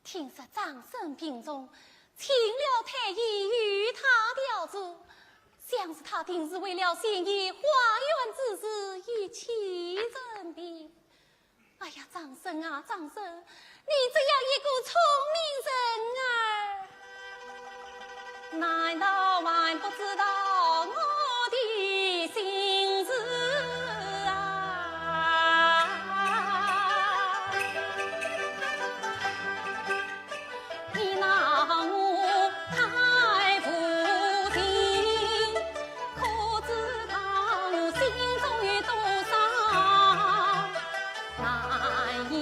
听说张生病重，请了太医与他调治，想是他定是为了前夜花园之事一气生病。哎呀，张生啊，张生，你这样一个聪明人儿， 难道还不知道我的心事啊？你拿我太无情，可知道我心中有多少难言。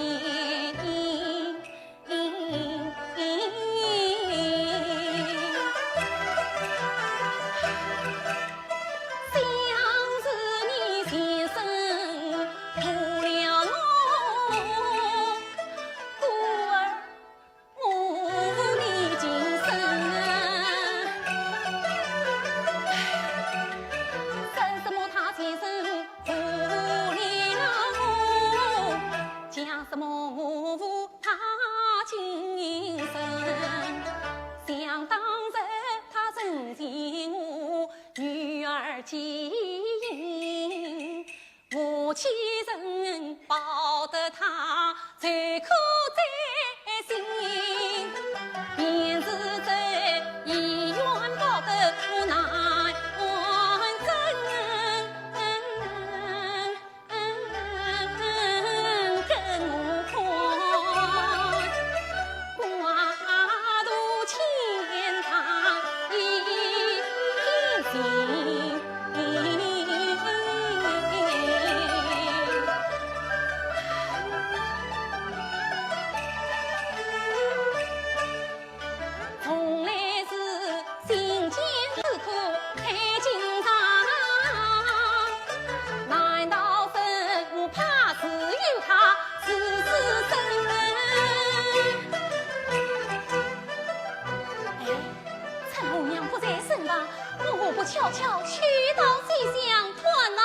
巧去到西厢探望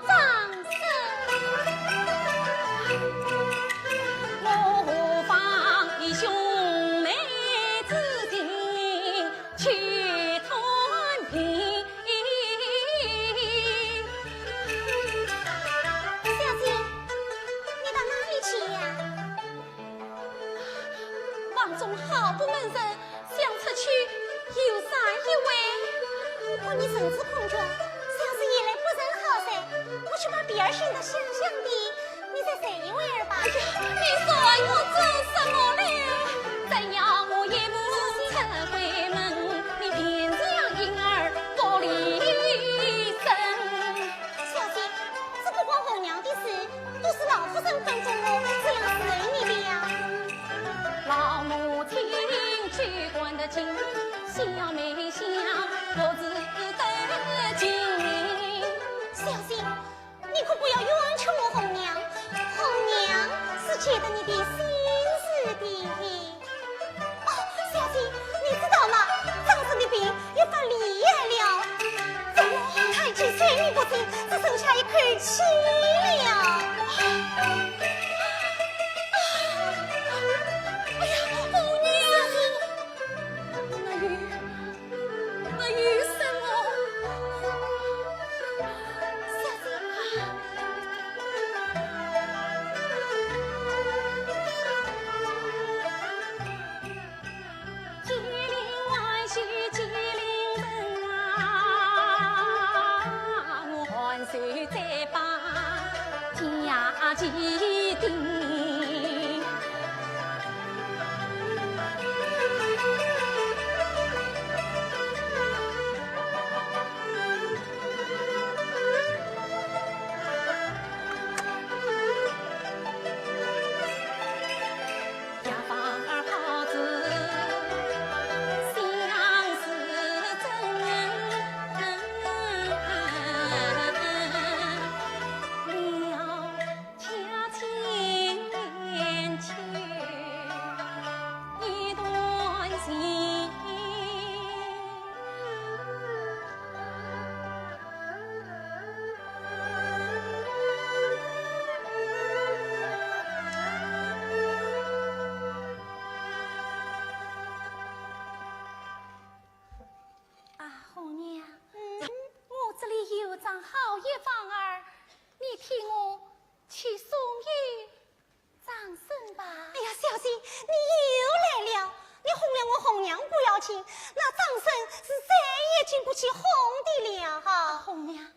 张生。我何妨以兄妹之情去探听。小姐，你到哪里去呀？ 房中好不闷人，想出去游散一回。我看你身子空虚，想是夜来不曾好睡，我去把被儿寻得香香的，你再睡一会儿吧。哎呀，你说我做什么呢？只要我一步出闺门，你便像婴儿不离身。小姐，这不关红娘的事，都是老夫人吩咐我这样侍候你的呀。 老母亲只管得紧，小妹想我只得紧。小姐，你可不要冤屈我红娘，红娘是觉得你的心事的。哦，小姐，你知道吗？张生的病越发厉害了，怎么他已经睡眠不足，只剩下一口气了。 哎呀，红娘！那有，那有什么？小姐。 啊，红娘，嗯？我这里有张好药方儿，你替我去送与张生吧。哎呀，小姐，你又来了！你哄了我红娘不要紧，那张生是再也经不起哄的了哈。啊，红娘，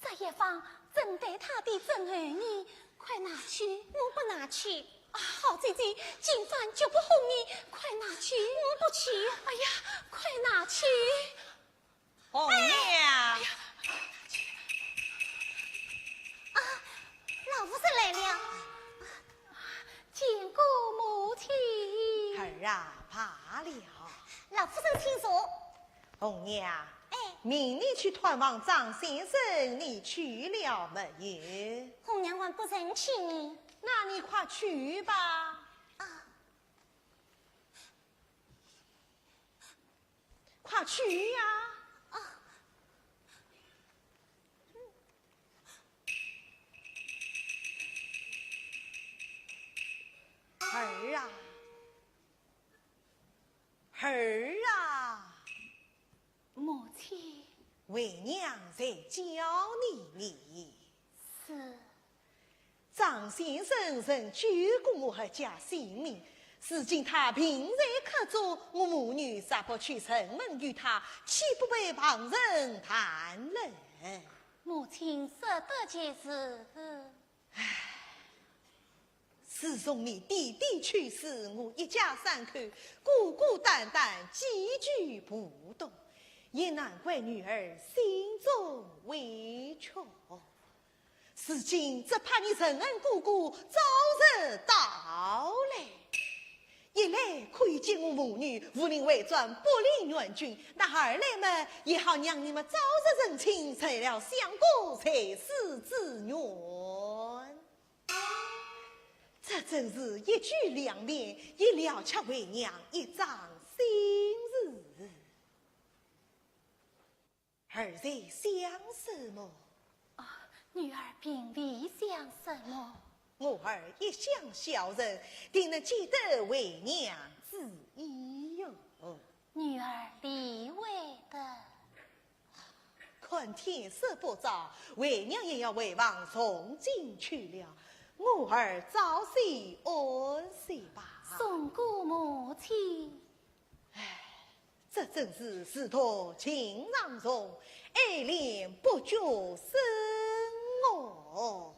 这药方正对他的症候呢，快拿去。我不拿去。啊，好姐姐，今番绝不哄你，快拿去。我不去。哎呀，快拿去。 红娘。哎呀，啊，老夫人来了。见过母亲。儿啊，罢了。老夫人请坐。红娘。哎。命你去探望张先生，你去了没有？红娘还不曾去呢。那你快去吧。啊。 快去呀！啊。儿啊，儿啊！母亲。为娘在叫你呢。是。 张先生曾救过我阖家性命，如今他病在客中，我母女若不去问候于他，岂不被旁人谈论？母亲说得极是。唉，自从你爹爹去世，我一家三口孤孤单单，寄居浦东，也难怪女儿心中委屈。 如今只怕你承恩哥哥早日到来，一来可以见我母女，武林外传不离元君；那二来嘛，也好让你们早日成亲，成了相国在世之愿。这真是一举两便，也了却为娘一桩心事。儿在想什么？啊，女儿并未想什么。我儿一向孝顺，定能见得为娘之意哟。女儿理会的。看天色不早，为娘也要回房诵经去了。我儿早些安歇吧。送过母亲。 唉，这真是自读情长虫，爱怜不觉深哦。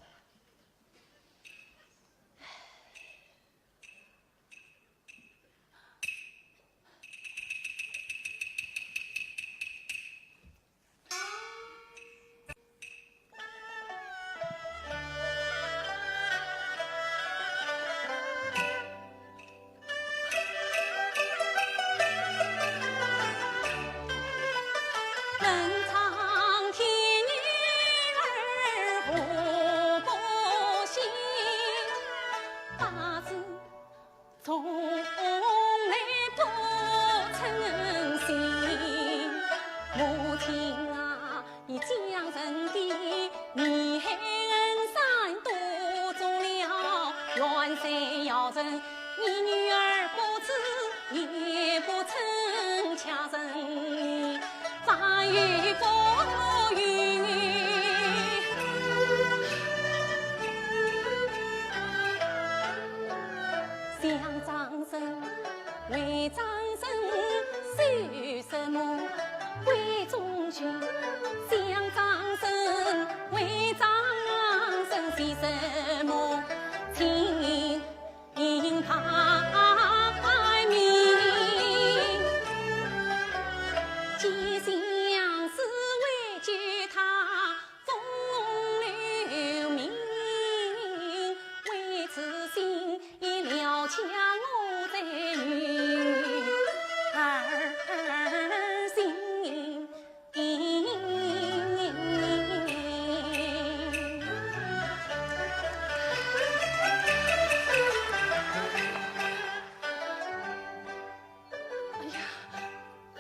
哎呀，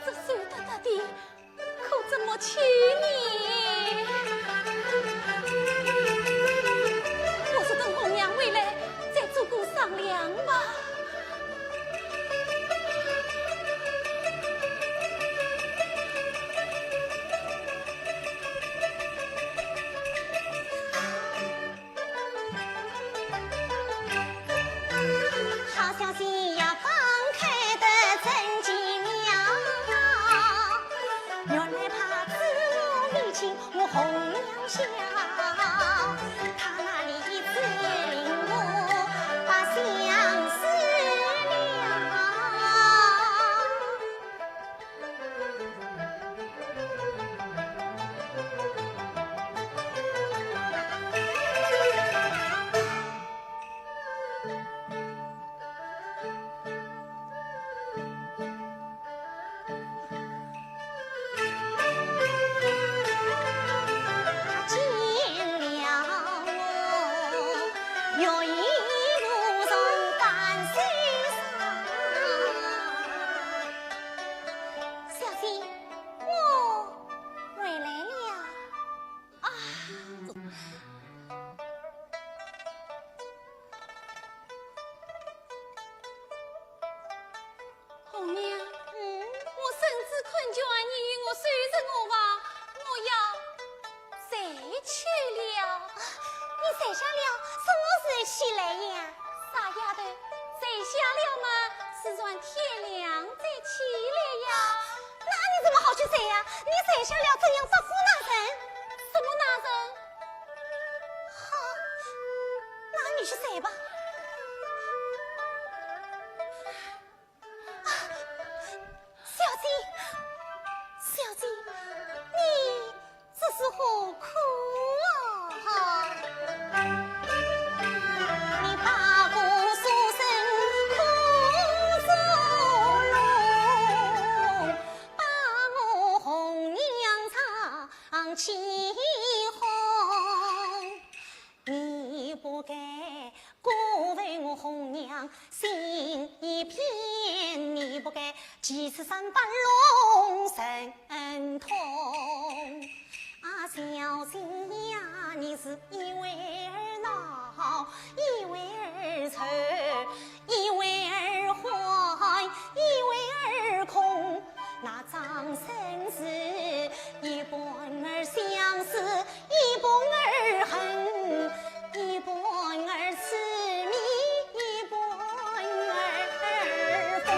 这酸得得的，可怎么去呢？我是等红娘回来再做个商量吧。小姐，我回来了。啊，红娘，嗯？我身子困倦，你与我守着我吧，我要睡去了。啊，你睡下了，是我才起来呀。 傻丫头，睡下了嘛，自然天亮再起来呀。那你怎么好去睡呀？你睡下了怎样答复那人？什么那人？好，那你去睡吧。啊，小姐，小姐，你 这是何苦啊？其次三班龙神通。啊，小姐呀，你是一会儿恼，一会儿愁，一会儿欢，一会儿空。那张生是一半儿相思，一半儿恨，一半儿痴迷，一半儿疯。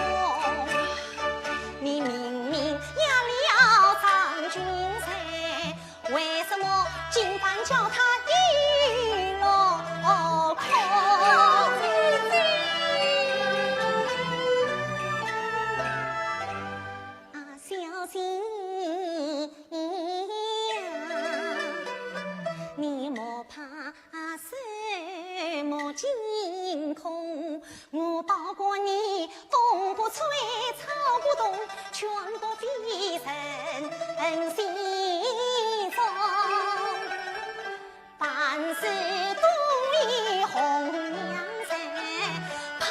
你明明压了张君瑞，为什么今番叫他一落空？啊，小姐呀，你莫怕什么惊恐，我保过你，风不吹，草不动，全不被人心中。 凡事都依红娘在，怕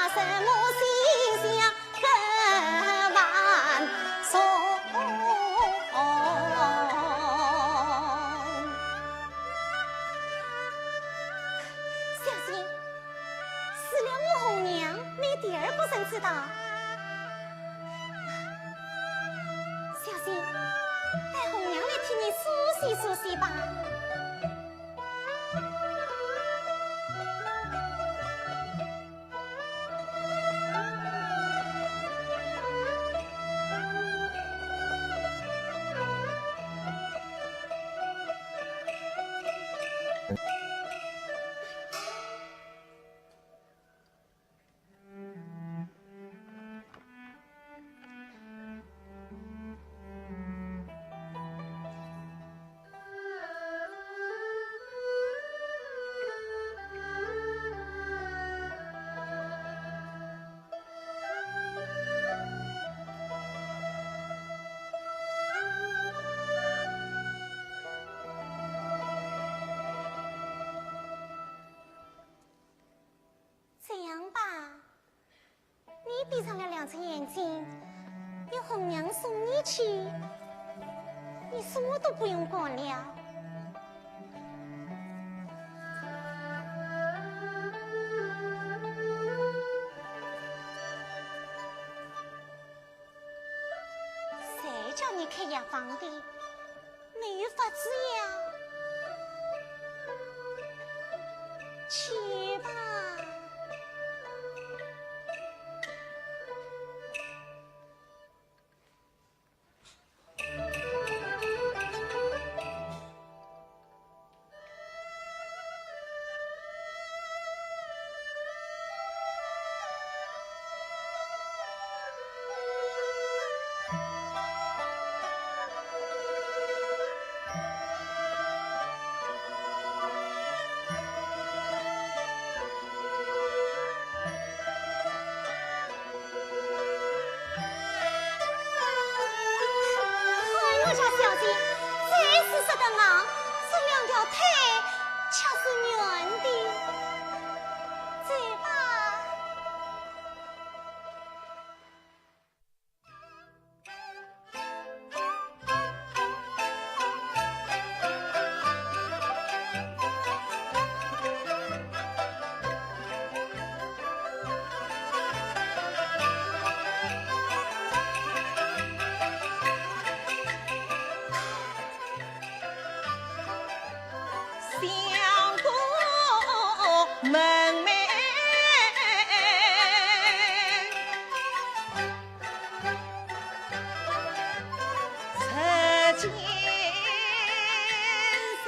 什么西厢和万重。小姐，除了我红娘，你第二个人知道？ 小姐，待红娘来替你梳洗梳洗吧。这样吧， 你闭上了两只眼睛，有红娘送你去，你什么都不用管了。谁叫你开药房的？ 没有法子呀。去吧。哎，我家小姐，这是说得啊，这两条腿却是软的。走吧。 相公门楣，日见山。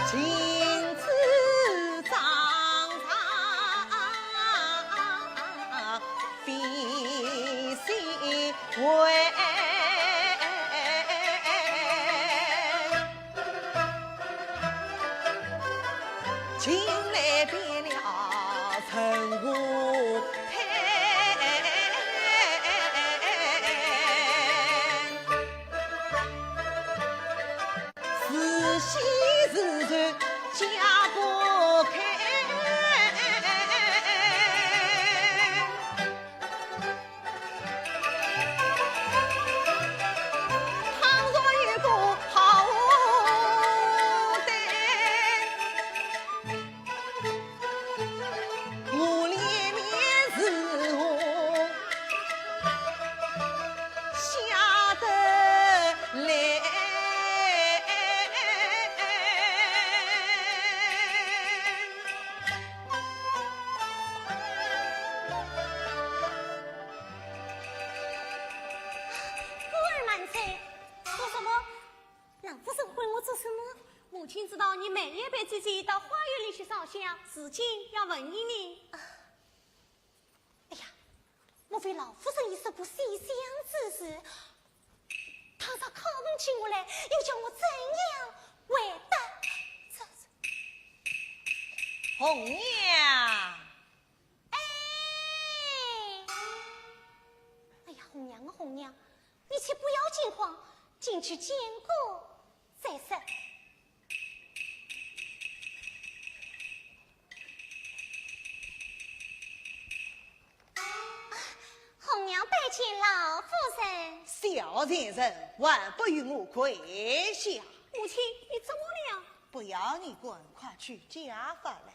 金枝妆成飞仙回。近来变了陈和泰。 是喜是愁家不开。姐姐到花园里去烧香，事情要问于你。哎呀，莫非老夫人已说过西厢之事？倘若看不起我来，又叫我怎样回答？这是红娘。哎，哎呀，红娘啊，红娘，你且不要惊慌，进去见过再说。 红娘拜见老夫人。小贱人，还不与我跪下！母亲，你怎么了？不要你管，快取家法来。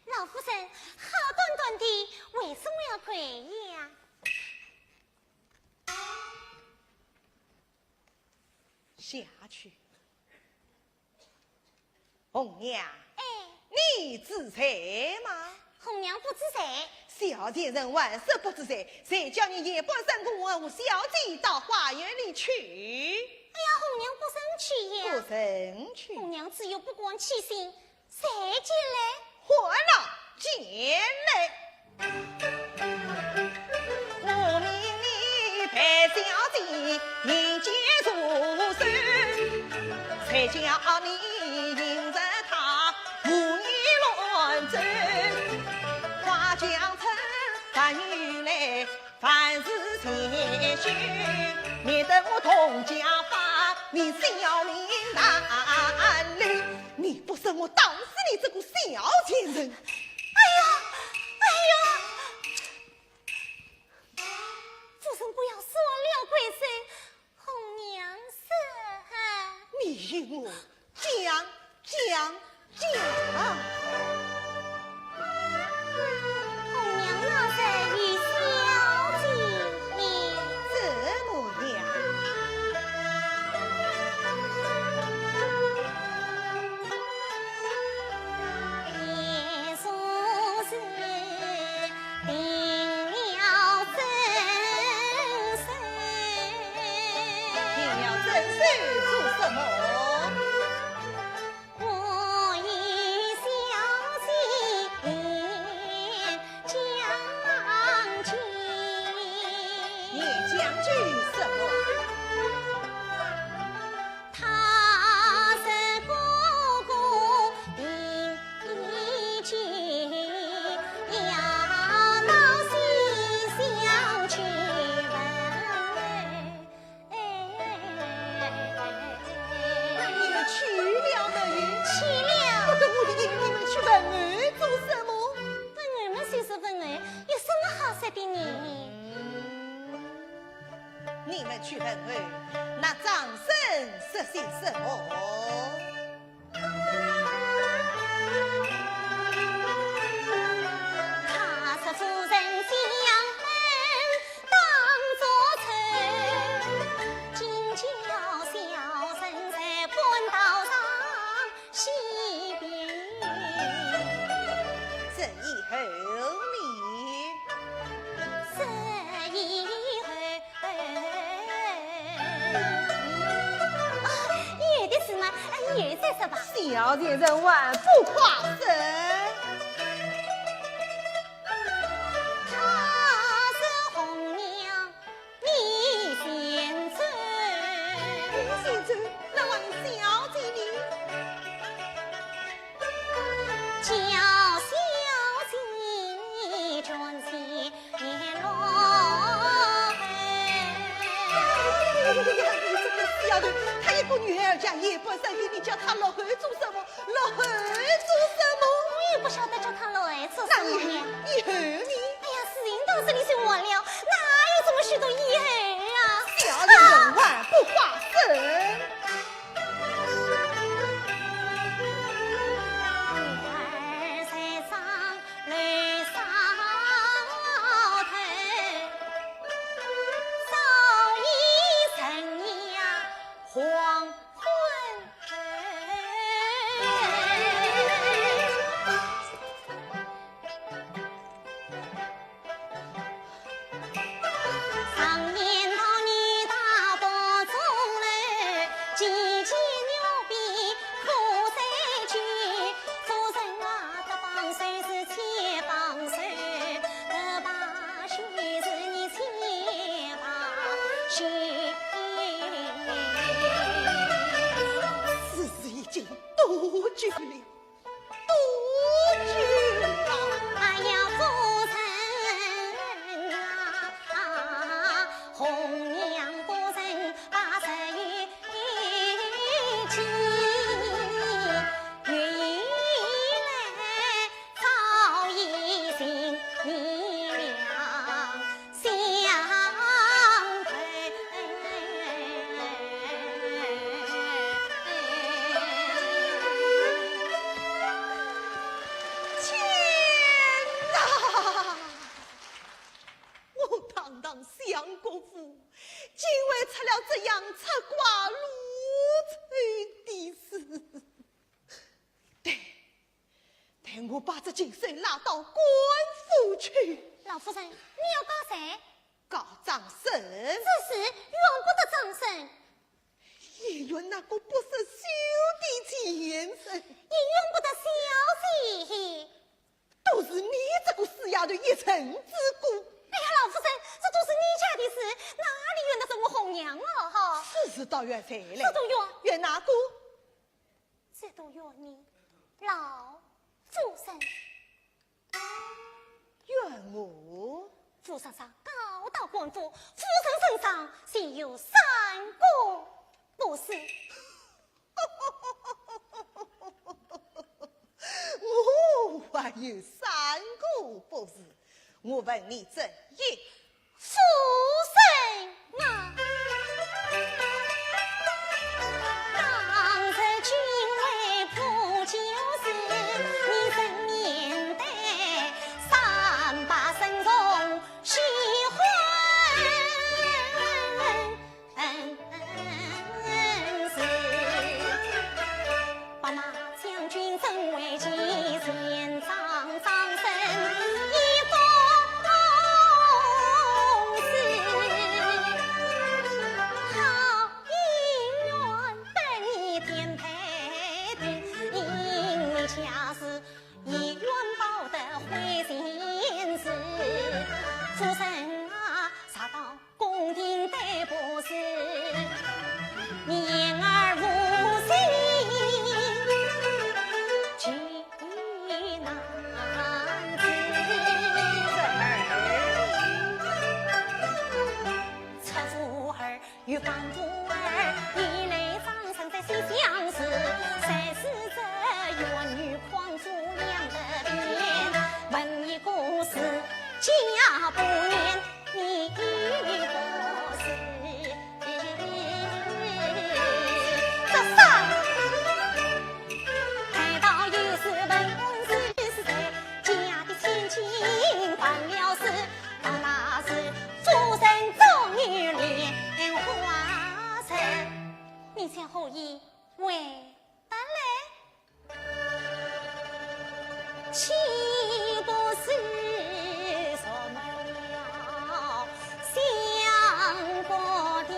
老夫人，好端端的，为什么要跪呀？下去。 红娘，哎。你知罪吗？红娘不知罪。小贱人还说不知罪，谁叫你夜半三更还和小姐到花园里去？哎呀，红娘不曾去呀。不曾去。红娘只有不敢起行，谁见来？还那见来。 我命你陪小姐迎接入睡，谁叫你迎着她胡言乱语，花将春饭又来，万事千秋，免得我童家法，你小命难留。你不说，我打死你这个小贱人！哎呀，哎呀！ 夫人不要说了，贵人，红娘说。你与我讲，讲，讲。红娘那日与小姐。怎么样？ 定了正事做什么？你讲究什么？ 那你们去了没有？去了。不等我的命令，你们去问候做什么？问候嘛，就是问候，有什么好说的呢？ 你们去问候，那张生说些什么？这以后呢？这以后，啊，以后的事嘛，啊，以后再说吧。小贱人还不快说！她是红娘， 你先走。你先走，那还有小姐呢？叫小姐全是落后。你这个死丫头，她一个女儿家也不生育，你叫她落后做什么？ 落后做什么？我也不晓得叫她落后做什么呢。那以后，以后呢？哎呀，事情到这里就完了，哪有这么许多以后啊？小人还不发声。女儿在上，楼上头，早已成呀黄昏。拉到官府去。老夫人，你要告谁？告张生。这事怨不得张生。也怨那个不识羞的贱人。也怨不得小姐。都是你这个死丫头一人之过。哎呀，老夫人，这都是你家的事，哪里怨得着我红娘了哈？是是，倒怨谁嘞？这都怨……怨哪个？这都怨你老夫人。怨我？夫人上告到官府，夫人身上是有三个不是。我还有三个不是？我问你这一夫人啊。当日君为不就是你人面对，三把神童喜欢。 把那将军尊为妻，前掌张生一封书。好姻缘本已天配定，因为家事已愿报得回前世。夫人啊，查到 公定对不是，你言而无信，其难知。出府而又返府耳，一来张生在西厢时，谁知这怨女诓主两得便，问一个是假不言。 你不是这啥？难道又是文官是谁？家的千金办了事，到那时夫人终有莲花生。你将何意回答嘞？ 岂不是说没了相国的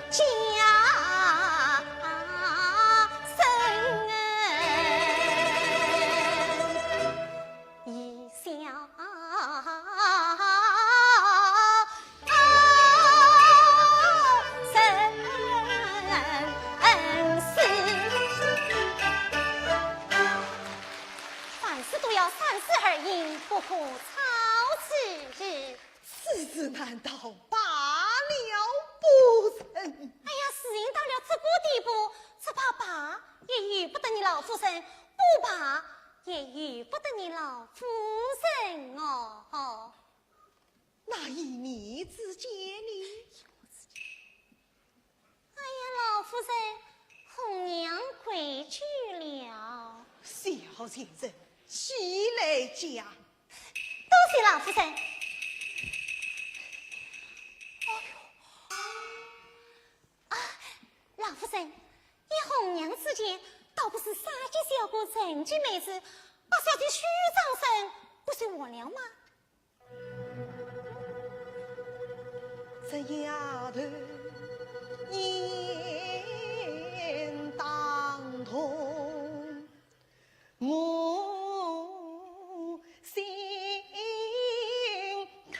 家生？一笑 凡事都要三思而行，不可操此事。此事难道罢了不成？哎呀，事情到了这个地步，只怕罢也由不得你老夫人，不罢也由不得你老夫人哦。 那依你之见呢？哎呀，老夫人，红娘规矩了。小贱人，起来讲。多谢老夫人。哎呦，啊，老夫人，依红娘之见，倒不是杀鸡枭官，成鸡灭子，把小姐许张生，不是完了吗？ 这丫头言当童，我心疼。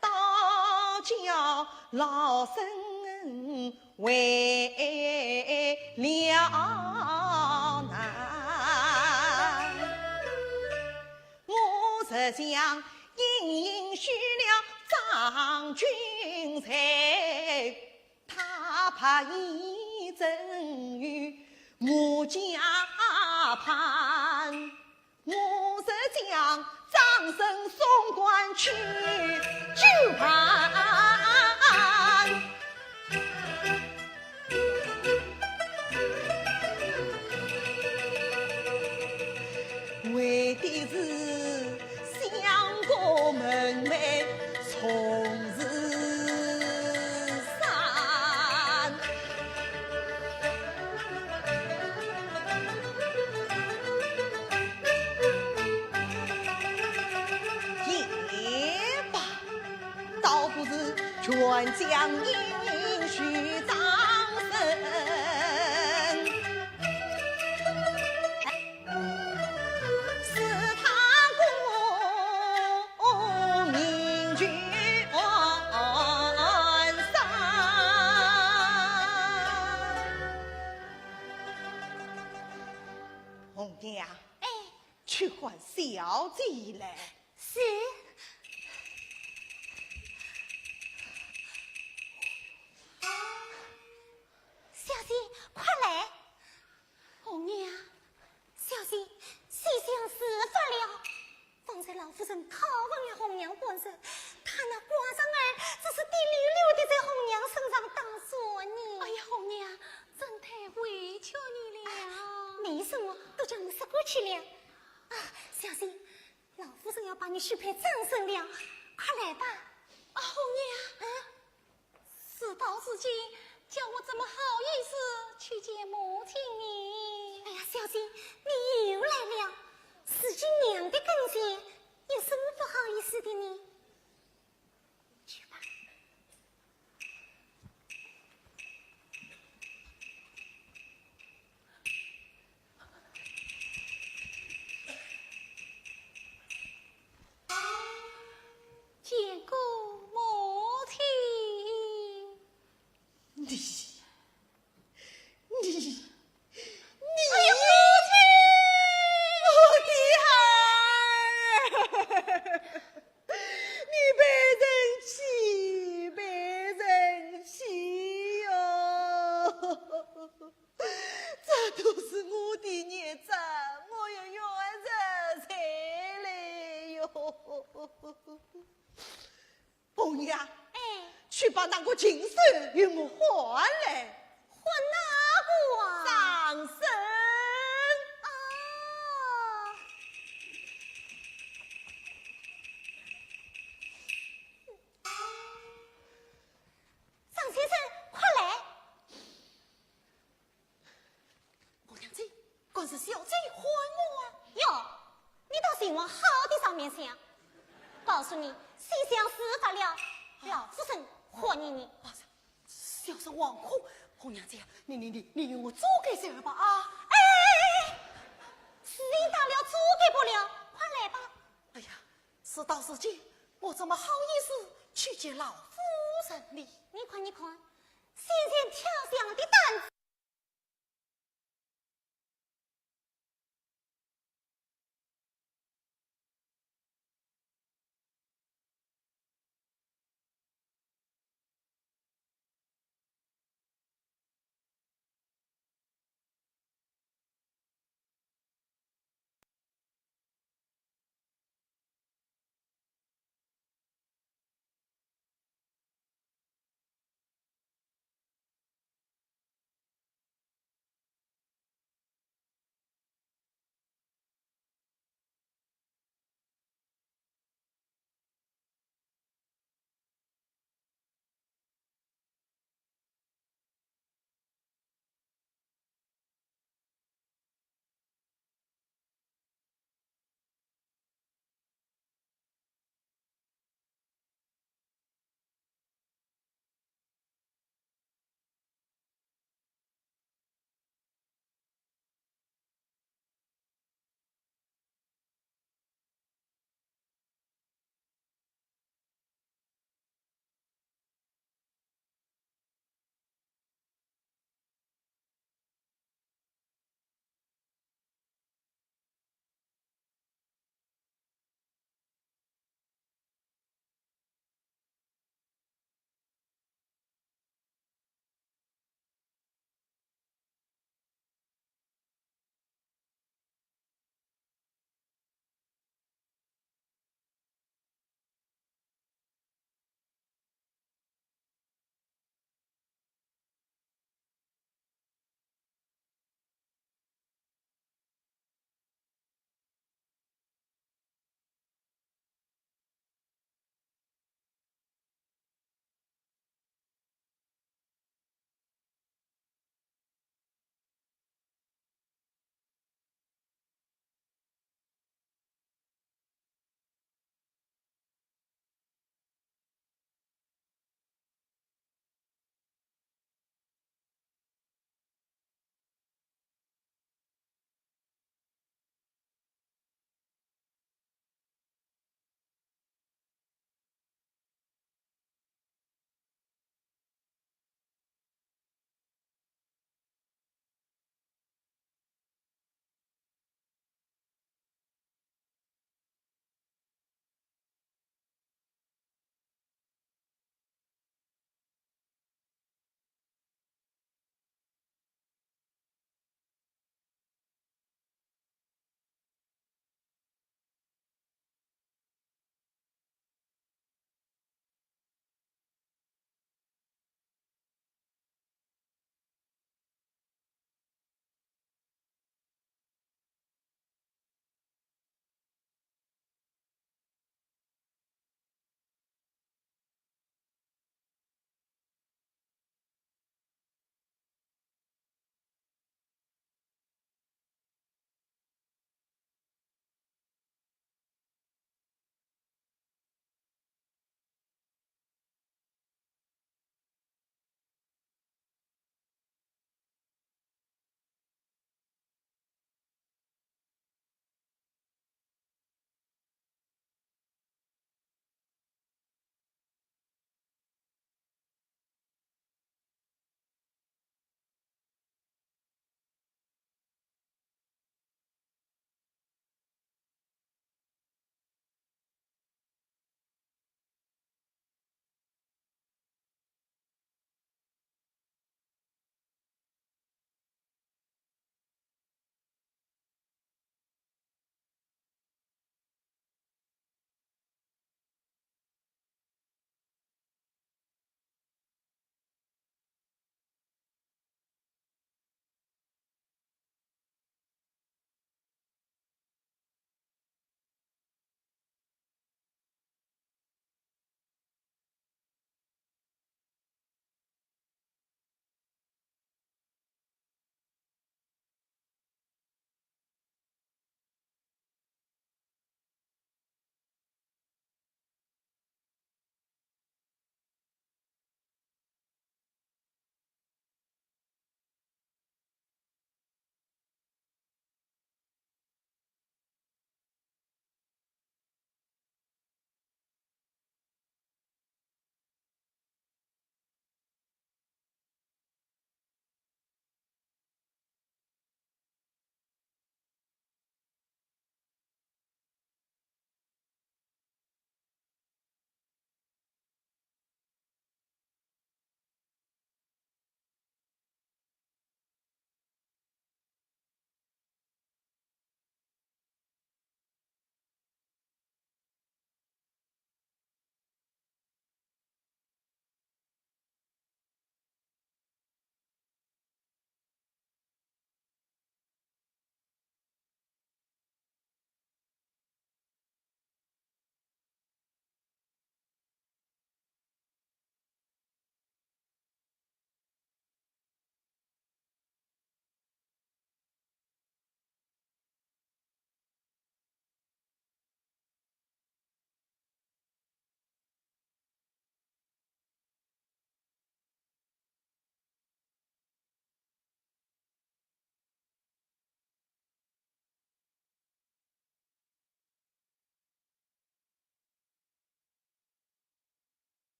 倒叫老身为了难。我实想隐隐许了张君才，他怕已真与我家盘。 我是将张生送官去就办。为的是相国门楣重如山。愿将阴虚张生，使他功名俱完生。红娘，哎，去唤小姐来。 是。小姐，快来！红娘。小姐，西厢事发了。方才老夫人拷问了红娘半日，她那官人儿只是滴溜溜地在红娘身上打转呢。哎呀，红娘，真太委屈你了。没什么，都叫我说过去了。啊，小姐， 老夫人要把你许配张生了，快来吧。啊，红娘，嗯？事到如今，叫我怎么好意思去见母亲呢？哎呀，小姐，你又来了。如今娘的跟前，有什么不好意思的呢？去吧。 见过母亲。你，你，你，哎呀，母亲！我的孩儿，你被人欺，被人欺哟！ 这都是我的孽障，我要怨谁来哟？红娘，哎，去把那个禽兽与我唤来。唤哪个啊？张生。啊。张先生，快来！ 红娘姐，敢是小姐唤我啊？哟，你倒是往好的上面想。告诉你，西厢事发了，老夫人欢迎你。啊，小生惶恐。红娘姐，你你你你与我做个事儿吧啊！哎，事情大了，做个不了，快来吧。哎呀，事到如今，我怎么好意思去见老夫人呢？你看，你看， 先前跳墙的胆子，